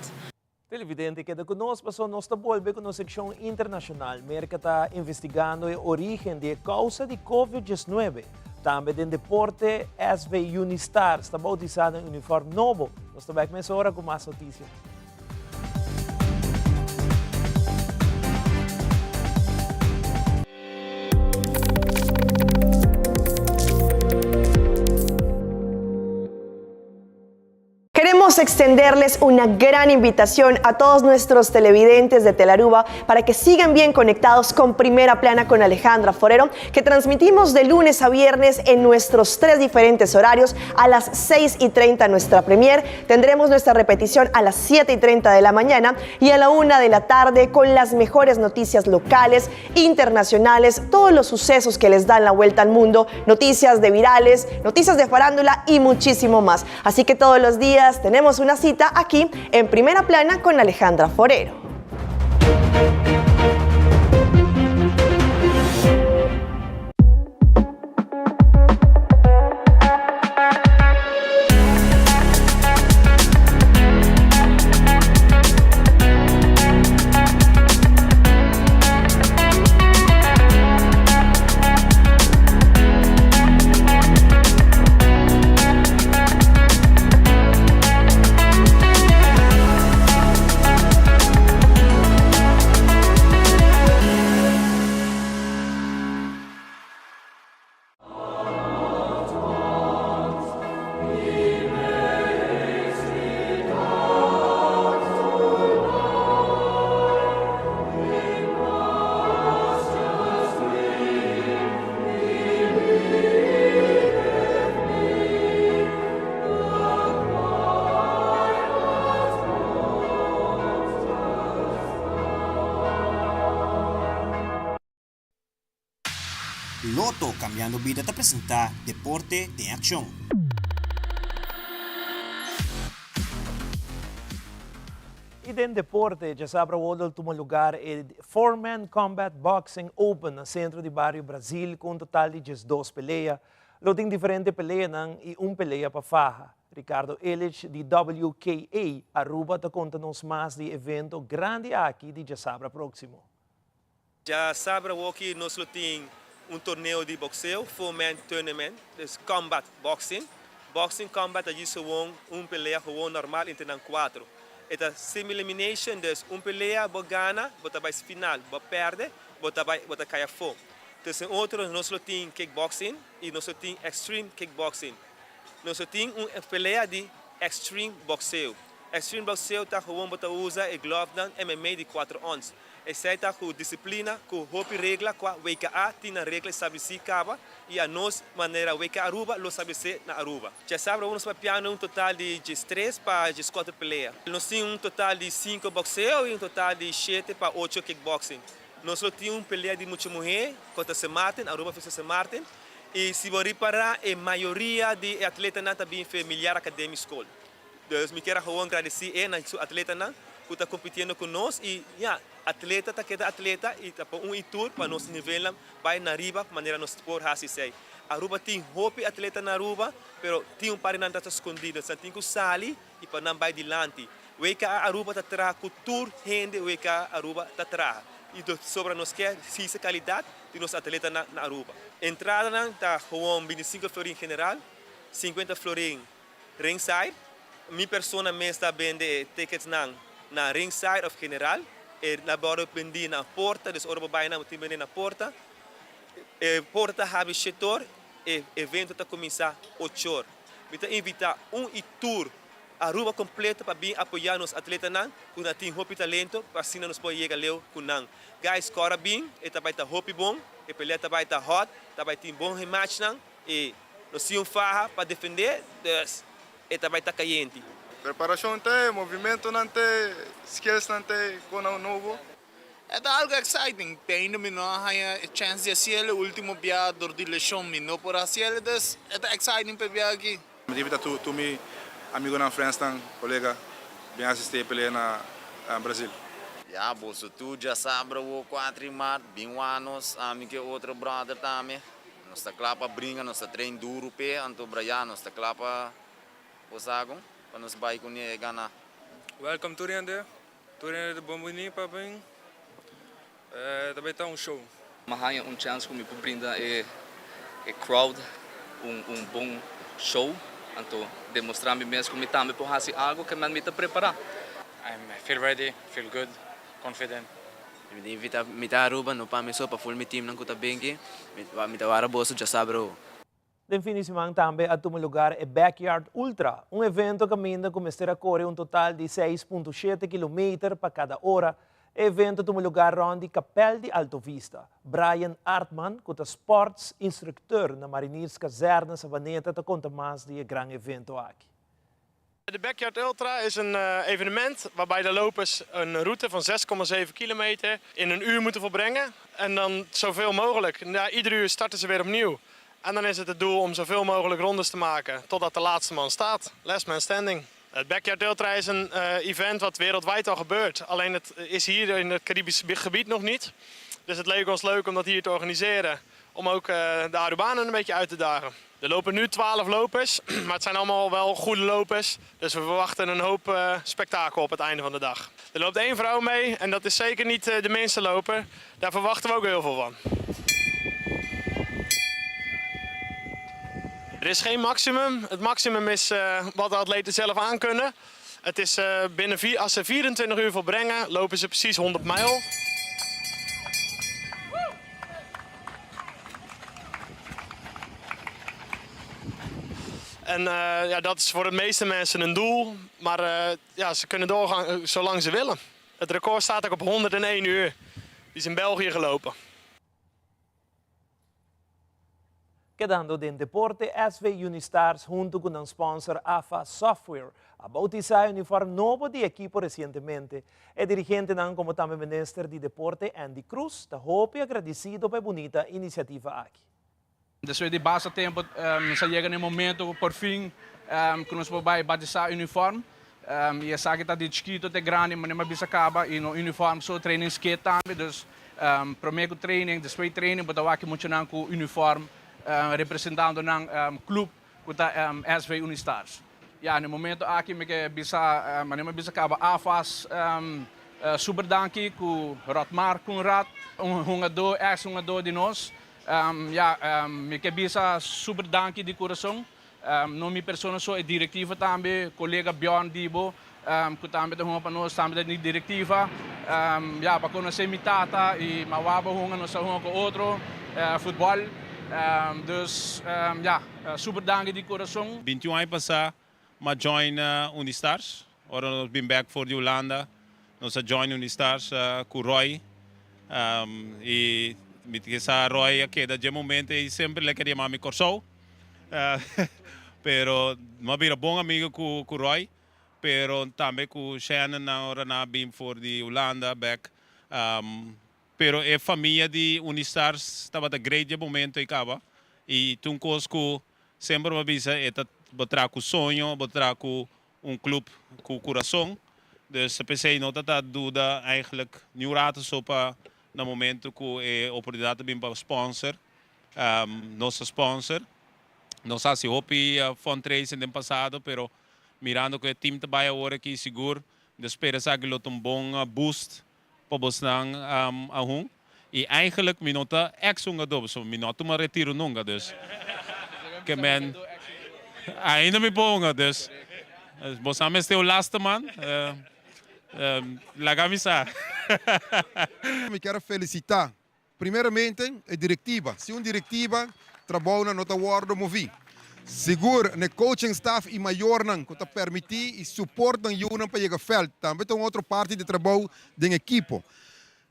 Televidente keda ku nos paso nos ta bolbe ku nos sekshon internashonal. Merka ta investigando e origen di e kousa di Covid 19. Tambe den deporte SV Unistars ta boutisá den uniform nobo. Nos ta bek mesora ku mas notisia. Queremos extenderles una gran invitación a todos nuestros televidentes de Telaruba para que sigan bien conectados con Primera Plana con Alejandra Forero, que transmitimos de lunes a viernes en nuestros tres diferentes horarios a las 6 y 30 nuestra premier. Tendremos nuestra repetición a las 7 y 30 de la mañana y a la 1 de la tarde con las mejores noticias locales, internacionales, todos los sucesos que les dan la vuelta al mundo, noticias de virales, noticias de farándula y muchísimo más. Así que todos los días tenemos una cita aquí en Primera Plana con Alejandra Forero. Lotto Cambiando Bida ta presenta Deporte den Accion. Y den deporte, djasabra awor lo tuma lugar e Four Man Combat Boxing Open na centro di bario Brazil cu un total di 12 pelea. Lo tin diferente peleanan y un pelea pa faha. Ricardo Illich di WKA Aruba ta conta nos mas di e evento grandi aki di djasabra proximo. Djasabra awoki nos lo tin un torneo di boxeo, Four Man Tournament, dus combat boxing. Boxing combat ta djis gewoon un pelea gewoon normal entre nan cuatro. E ta semi elimination, dus un pelea bo gana bo ta bai final, bo perde bo ta bai bo ta cay afo. Tussen otro nos lo tin kickboxing y nos lo tin extreme kickboxing. Nos lo tin un pelea di extreme boxeo. Extreme boxeo ta gewoon bo ta usa e glovenan MMA di cuatro ons. Esei ta ku disiplina, ku hopi regla kua WKA tin nan regla establesí kaba i a nos manera WK Aruba lo establesé na Aruba. Djasabra nos papiando un total di diestres pa dieskuater pelea. Nos tin un total di sinku bokseo i un total di shete pa ocho kickboxing. Nos lo tin un pelea di mucha muhé kontra Sint Maarten, Aruba versus Sint Maarten, i si bo ripará e mayoria di e atletanan ta bin fe Miliar Academie School. Dus mi kier a gewoon gradeci e na su atletanan cu ta compitiendo cu nos y ya, atleta ta keda atleta y ta pa un y tur pa nos nivelnan bay na riba manera nos por haci esey. Aruba tin hopi atleta na Aruba pero tin un par di nan ta scondi, dus nan tin cu sali y pa nan bay dilanti. WKA Aruba ta traha cu tur hende WKA Aruba ta traha y sobra nos kier hisa calidad di nos atletanan na Aruba. Entradanan ta gewoon 25 florin general, 50 florin Ringside, Mi persona mes ta bende e ticketsnan na ringside of general. E na borde bendi na porta, dus ora bo bai nan bo tin bende na porta. E porta ta habri shetor, e evento ta cuminsa ochor. Mi ta invita un y tur Aruba completo pa bin apoya nos atletanan cu na tin hopi talento pa asina nos por yega leu cu nan. Guys, cora bin, e ta bai ta hopi bon, e pelea ta bai ta hot, ta bai tin bon matchnan. E no sin un faha pa defendé, dus e ta bai ta kayente. Preparashon ta e, movimentonan ta e, skillsnan ta e, konan nobo. E ta algo exciting, te ainda mi no a haña e chance di haciel, e ultimo bia dor di lesion mi no por haciel, dus e ta exciting pa e bia aki. Mi ta invita tur mi amigonan, friendsnan, colega bin asisti e pelea na Brazil. Ya boso tur djasabra wo 4 di mart bin wak nos, ami ku e otro brother tambe. Nos ta kla pa bringa, nos ta train duru p'e, anto Brayan nos ta kla pa bosago pa nos bai kuné e gana. Welcome tur hende, tur hende ta bon bini pa bin, ta bai ta un show. Mi a haña un chance ku mi por brinda e crowd un un bon show, anto demostra mi mes ku mi tambe por hasi algo ke men mi ta prepara. I feel ready, feel good, confident. Mi ta invita mi ta Aruba no pa mi so pa full mi teamnan cu ta binki mi ta wara boso djasabra ho. Den fin di siman tambe a tuma lugar e Backyard Ultra, un evento caminda cu mester a core un total di 6.7 kilometer pa cada ora. E evento a tuma lugar rond di Kapel di Alto Vista. Brian Artman, cu ta sports instructeur na Marinierskazerne Savaneta ta conta mas di e gran evento aki. De Backyard Ultra is een evenement waarbij de lopers een route van 6,7 kilometer in een uur moeten volbrengen. En dan zoveel mogelijk. Na ieder uur starten ze weer opnieuw. En dan is het het doel om zoveel mogelijk rondes te maken totdat de laatste man staat. Last man standing. Het Backyard Ultra is een event wat wereldwijd al gebeurt. Alleen het is hier in het Caribisch gebied nog niet. Dus het leek ons leuk om dat hier te organiseren. Om ook de Arubanen een beetje uit te dagen. Er lopen nu 12 lopers, maar het zijn allemaal wel goede lopers. Dus we verwachten een hoop spektakel op het einde van de dag. Er loopt één vrouw mee en dat is zeker niet de minste loper. Daar verwachten we ook heel veel van. Er is geen maximum. Het maximum is wat de atleten zelf aankunnen. Het is binnen vier, als ze 24 uur volbrengen, lopen ze precies 100 mijl. En ja, dat is voor de meeste mensen een doel. Maar ja, ze kunnen doorgaan zolang ze willen. Het record staat ook op 101 uur. Die is in België gelopen. Kedando den deporte, SV Unistars hunto cu nan sponsor AFA Software a bautisa e uniform nobo di ekipo recientemente. E dirigentenan como tambe Minister di Deporte Andy Croes ta hopi agradecido pa e bunita iniciativa aki. Despues di basta tempo nos a yega na e momento ku por fin ku nos por bai batisá uniform i esaki ta di chikito te grandi manera mi a bisa kaba i no uniform so trainingskit tambe dus prome ku training despues di training bo ta wak e muchanan ku uniform representando nan club ku ta SV Unistars. Ya na e momento aki mi ke bisa manera mi a bisa kaba AFAS super danki ku Rotmar Coenraad un hungadó ex hungadó di nos Ya, mi ke bisa super danki di kurason, no mi persona so, e direktiva tambe, kolega Bjorn Dibo, ku tambe ta hunga pa nos, tambe ta den direktiva. Ya, pa konosé mi tata i mi awaba hunga, nos a hunga ku otro futbòl. Dus, ya, super danki di kurason. 21 aña pasá m'a join Unistars. Ora nos bin bek for di Hulanda, nos a join Unistars ku Roy. I mi ta kisa Roy a keda dje momento ei semper el a kere yama mi Kòrsou. Pero mi a bira bon amigo ku Roy, pero tambe ku Shannon nan ora nan a bin for di Hulanda bek. Pero e famia di Unistars tabata great dje momento ei kaba. I ta un kos ku semper mi a bisa e ta bo traha ku soño, bo traha ku un club ku kurason. Dus p'esei no ta ta duda eigenlijk niun rato so pa na momento ku e oportunidat ta bin pa sponsor, nos ta sponsor. Nos a hasi hopi fundraising den pasado pero mirando ku e team ta bai awor aki sigur mi ta spera esaki lo ta un bon boost pa bosnan ahun y eigenlijk mi no ta ex hungador pasobra mi no a tuma retiro nunca dus ke men ainda mi por hunga dus bosnan mester un laste man laga mi sa. Mi kier a felicita Primeramente e directiva. Sin un directiva trabounan no ta wordo movi. Sigur n'e coaching staff y mayornan cu ta permiti y support nan yunan pa yega veld tambe ta un otro parti di trabou den ekipo.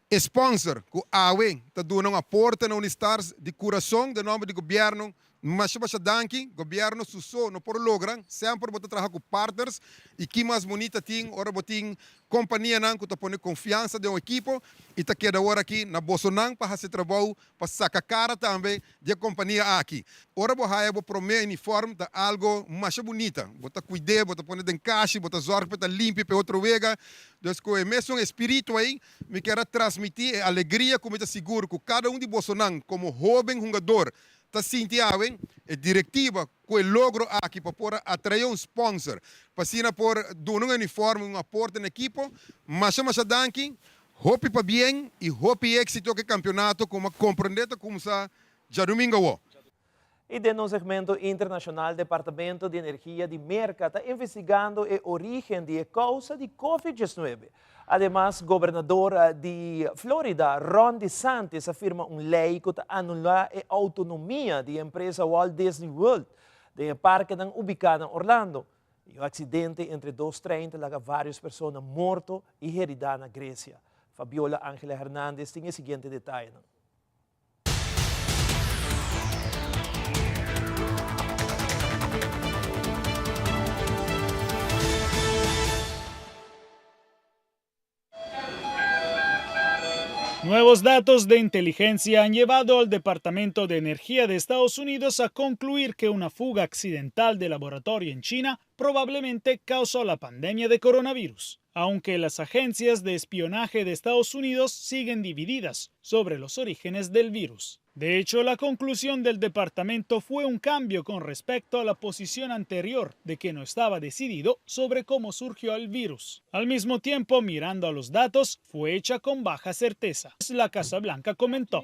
E sponsor cu awe ta duna un aporte na Unistars di curason den nomber di gobierno Masha masha danki, gobierno su so no por logra, semper bo ta traha ku partners i ki mas bunita tin ora bo tin kompanianan ku ta pone konfiansa den un ekipo i ta keda ora aki na bosonan pa hasi trabou pa saka kara tambe di e kompania aki. Ora bo haya bo prome uniform ta algo masha bunita, bo ta kuid'é, bo ta pone den kashi, bo ta zorg pa e ta limpi pa e otro wega, dus ku e mesun espiritu ei mi kier a transmiti e alegria ku mi ta sigur ku kada un di bosonan komo hoben hungador Ta sinti awe e directiva cu e logro aki pa por a atrae un sponsor pa asina por duna un uniforme y un aporte na ekipo. Masha masha danki, hopi pabien y hopi exito cu e campeonato cu mi a comprende ta cumsa djadomingo awo. Y den nos segmento internacional Departamento di Energia di Merca ta investigando e origen di e causa di Covid 19. Ademas, gobernador di Florida, Ron DeSantis a firma un lei ku ta anulá e outonomia di e empresa Walt Disney World den e parkenan ubiká na Orlando. I un aksidente entre dos trein ta laga vários persona morto i heridá na Gresia. Fabiola Angela Hernandez tin e siguiente detayenan. Nuevos datos de inteligencia han llevado al Departamento de Energía de Estados Unidos a concluir que una fuga accidental de laboratorio en China probablemente causó la pandemia de coronavirus, aunque las agencias de espionaje de Estados Unidos siguen divididas sobre los orígenes del virus. De hecho, la conclusión del departamento fue un cambio con respecto a la posición anterior de que no estaba decidido sobre cómo surgió el virus. Al mismo tiempo, mirando a los datos, fue hecha con baja certeza. La Casa Blanca comentó.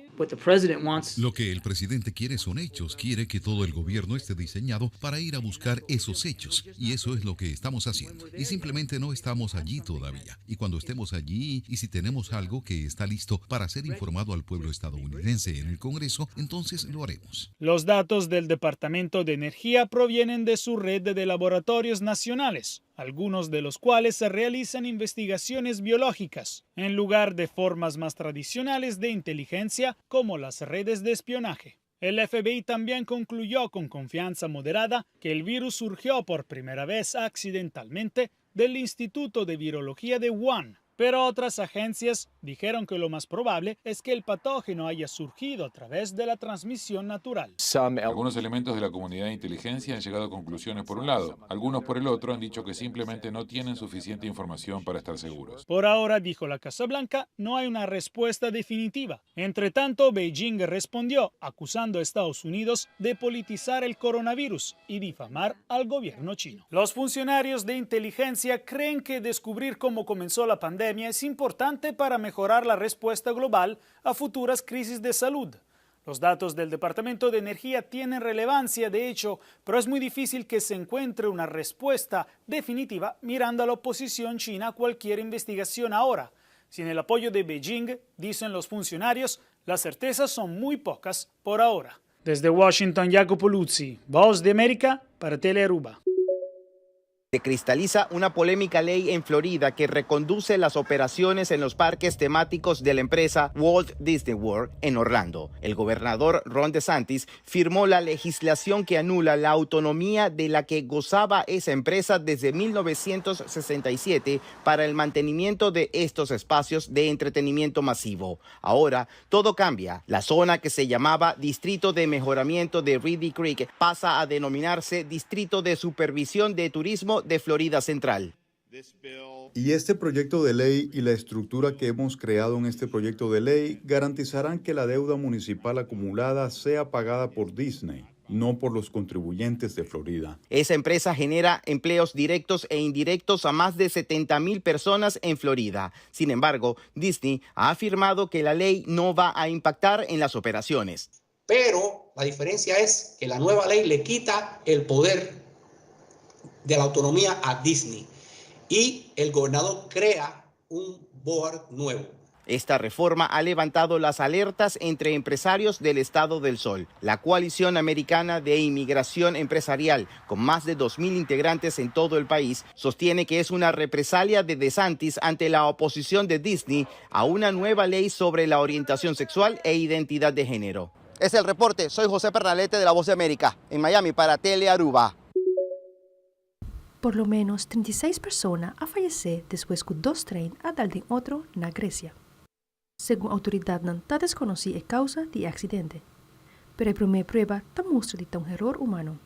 Lo que el presidente quiere son hechos, quiere que todo el gobierno esté diseñado para ir a buscar esos hechos, y eso es lo que estamos haciendo. Y simplemente no estamos allí todavía. Y cuando estemos allí, y si tenemos algo que está listo para ser informado al pueblo estadounidense en el Congreso, entonces lo haremos. Los datos del Departamento de Energía provienen de su red de laboratorios nacionales, algunos de los cuales realizan investigaciones biológicas, en lugar de formas más tradicionales de inteligencia como las redes de espionaje. El FBI también concluyó con confianza moderada que el virus surgió por primera vez accidentalmente del Instituto de Virología de Wuhan. Pero otras agencias dijeron que lo más probable es que el patógeno haya surgido a través de la transmisión natural. Algunos elementos de la comunidad de inteligencia han llegado a conclusiones por un lado, algunos por el otro han dicho que simplemente no tienen suficiente información para estar seguros. Por ahora, dijo la Casa Blanca, no hay una respuesta definitiva. Entre tanto, Beijing respondió acusando a Estados Unidos de politizar el coronavirus y difamar al gobierno chino. Los funcionarios de inteligencia creen que descubrir cómo comenzó la pandemia es importante para mejorar la respuesta global a futuras crisis de salud. Los datos del Departamento de Energía tienen relevancia, de hecho, pero es muy difícil que se encuentre una respuesta definitiva mirando a la oposición china a cualquier investigación ahora. Sin el apoyo de Beijing, dicen los funcionarios, las certezas son muy pocas por ahora. Desde Washington, Jacopo Luzzi, Voz de América para Telearuba. Se cristaliza una polémica ley en Florida que reconduce las operaciones en los parques temáticos de la empresa Walt Disney World en Orlando. El gobernador Ron DeSantis firmó la legislación que anula la autonomía de la que gozaba esa empresa desde 1967 para el mantenimiento de estos espacios de entretenimiento masivo. Ahora todo cambia. La zona que se llamaba Distrito de Mejoramiento de Reedy Creek pasa a denominarse Distrito de Supervisión de Turismo de Florida Central. Y este proyecto de ley y la estructura que hemos creado en este proyecto de ley garantizarán que la deuda municipal acumulada sea pagada por Disney, no por los contribuyentes de Florida. Esa empresa genera empleos directos e indirectos a más de 70 mil personas en Florida. Sin embargo, Disney ha afirmado que la ley no va a impactar en las operaciones. Pero la diferencia es que la nueva ley le quita el poder de la autonomía a Disney y el gobernador crea un board nuevo. Esta reforma ha levantado las alertas entre empresarios del Estado del Sol. La Coalición Americana de Inmigración Empresarial, con más de 2.000 integrantes en todo el país, sostiene que es una represalia de DeSantis ante la oposición de Disney a una nueva ley sobre la orientación sexual e identidad de género. Es el reporte. Soy José Pernalete de La Voz de América, en Miami para Telearuba. Por lo ménos 36 persona a fayesé despues ku dos trein a dal den otro na Gresia. Segun outoridatnan ta deskonosí e kousa di e aksidente, pero e promé prueba ta mustra di ta un eror humano.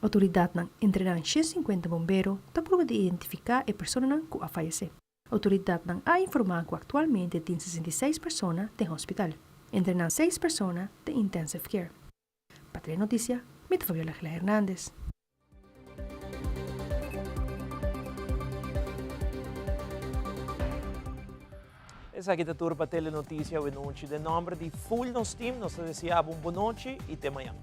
Outoridatnan, entre nan 150 bombero, ta prueba di identifiká e personanan ku a fayesé. Outoridatnan a informá ku aktualmente tin 66 persona den hospital, entre nan seis persona den intensive care. Pa Telenotisia, mi ta Fabiola Gila Hernandez. Esaki ta tur pa Telenotisia awenochi. Den nomber di full nos team nos ta desea bo un bon nochi y te mañan.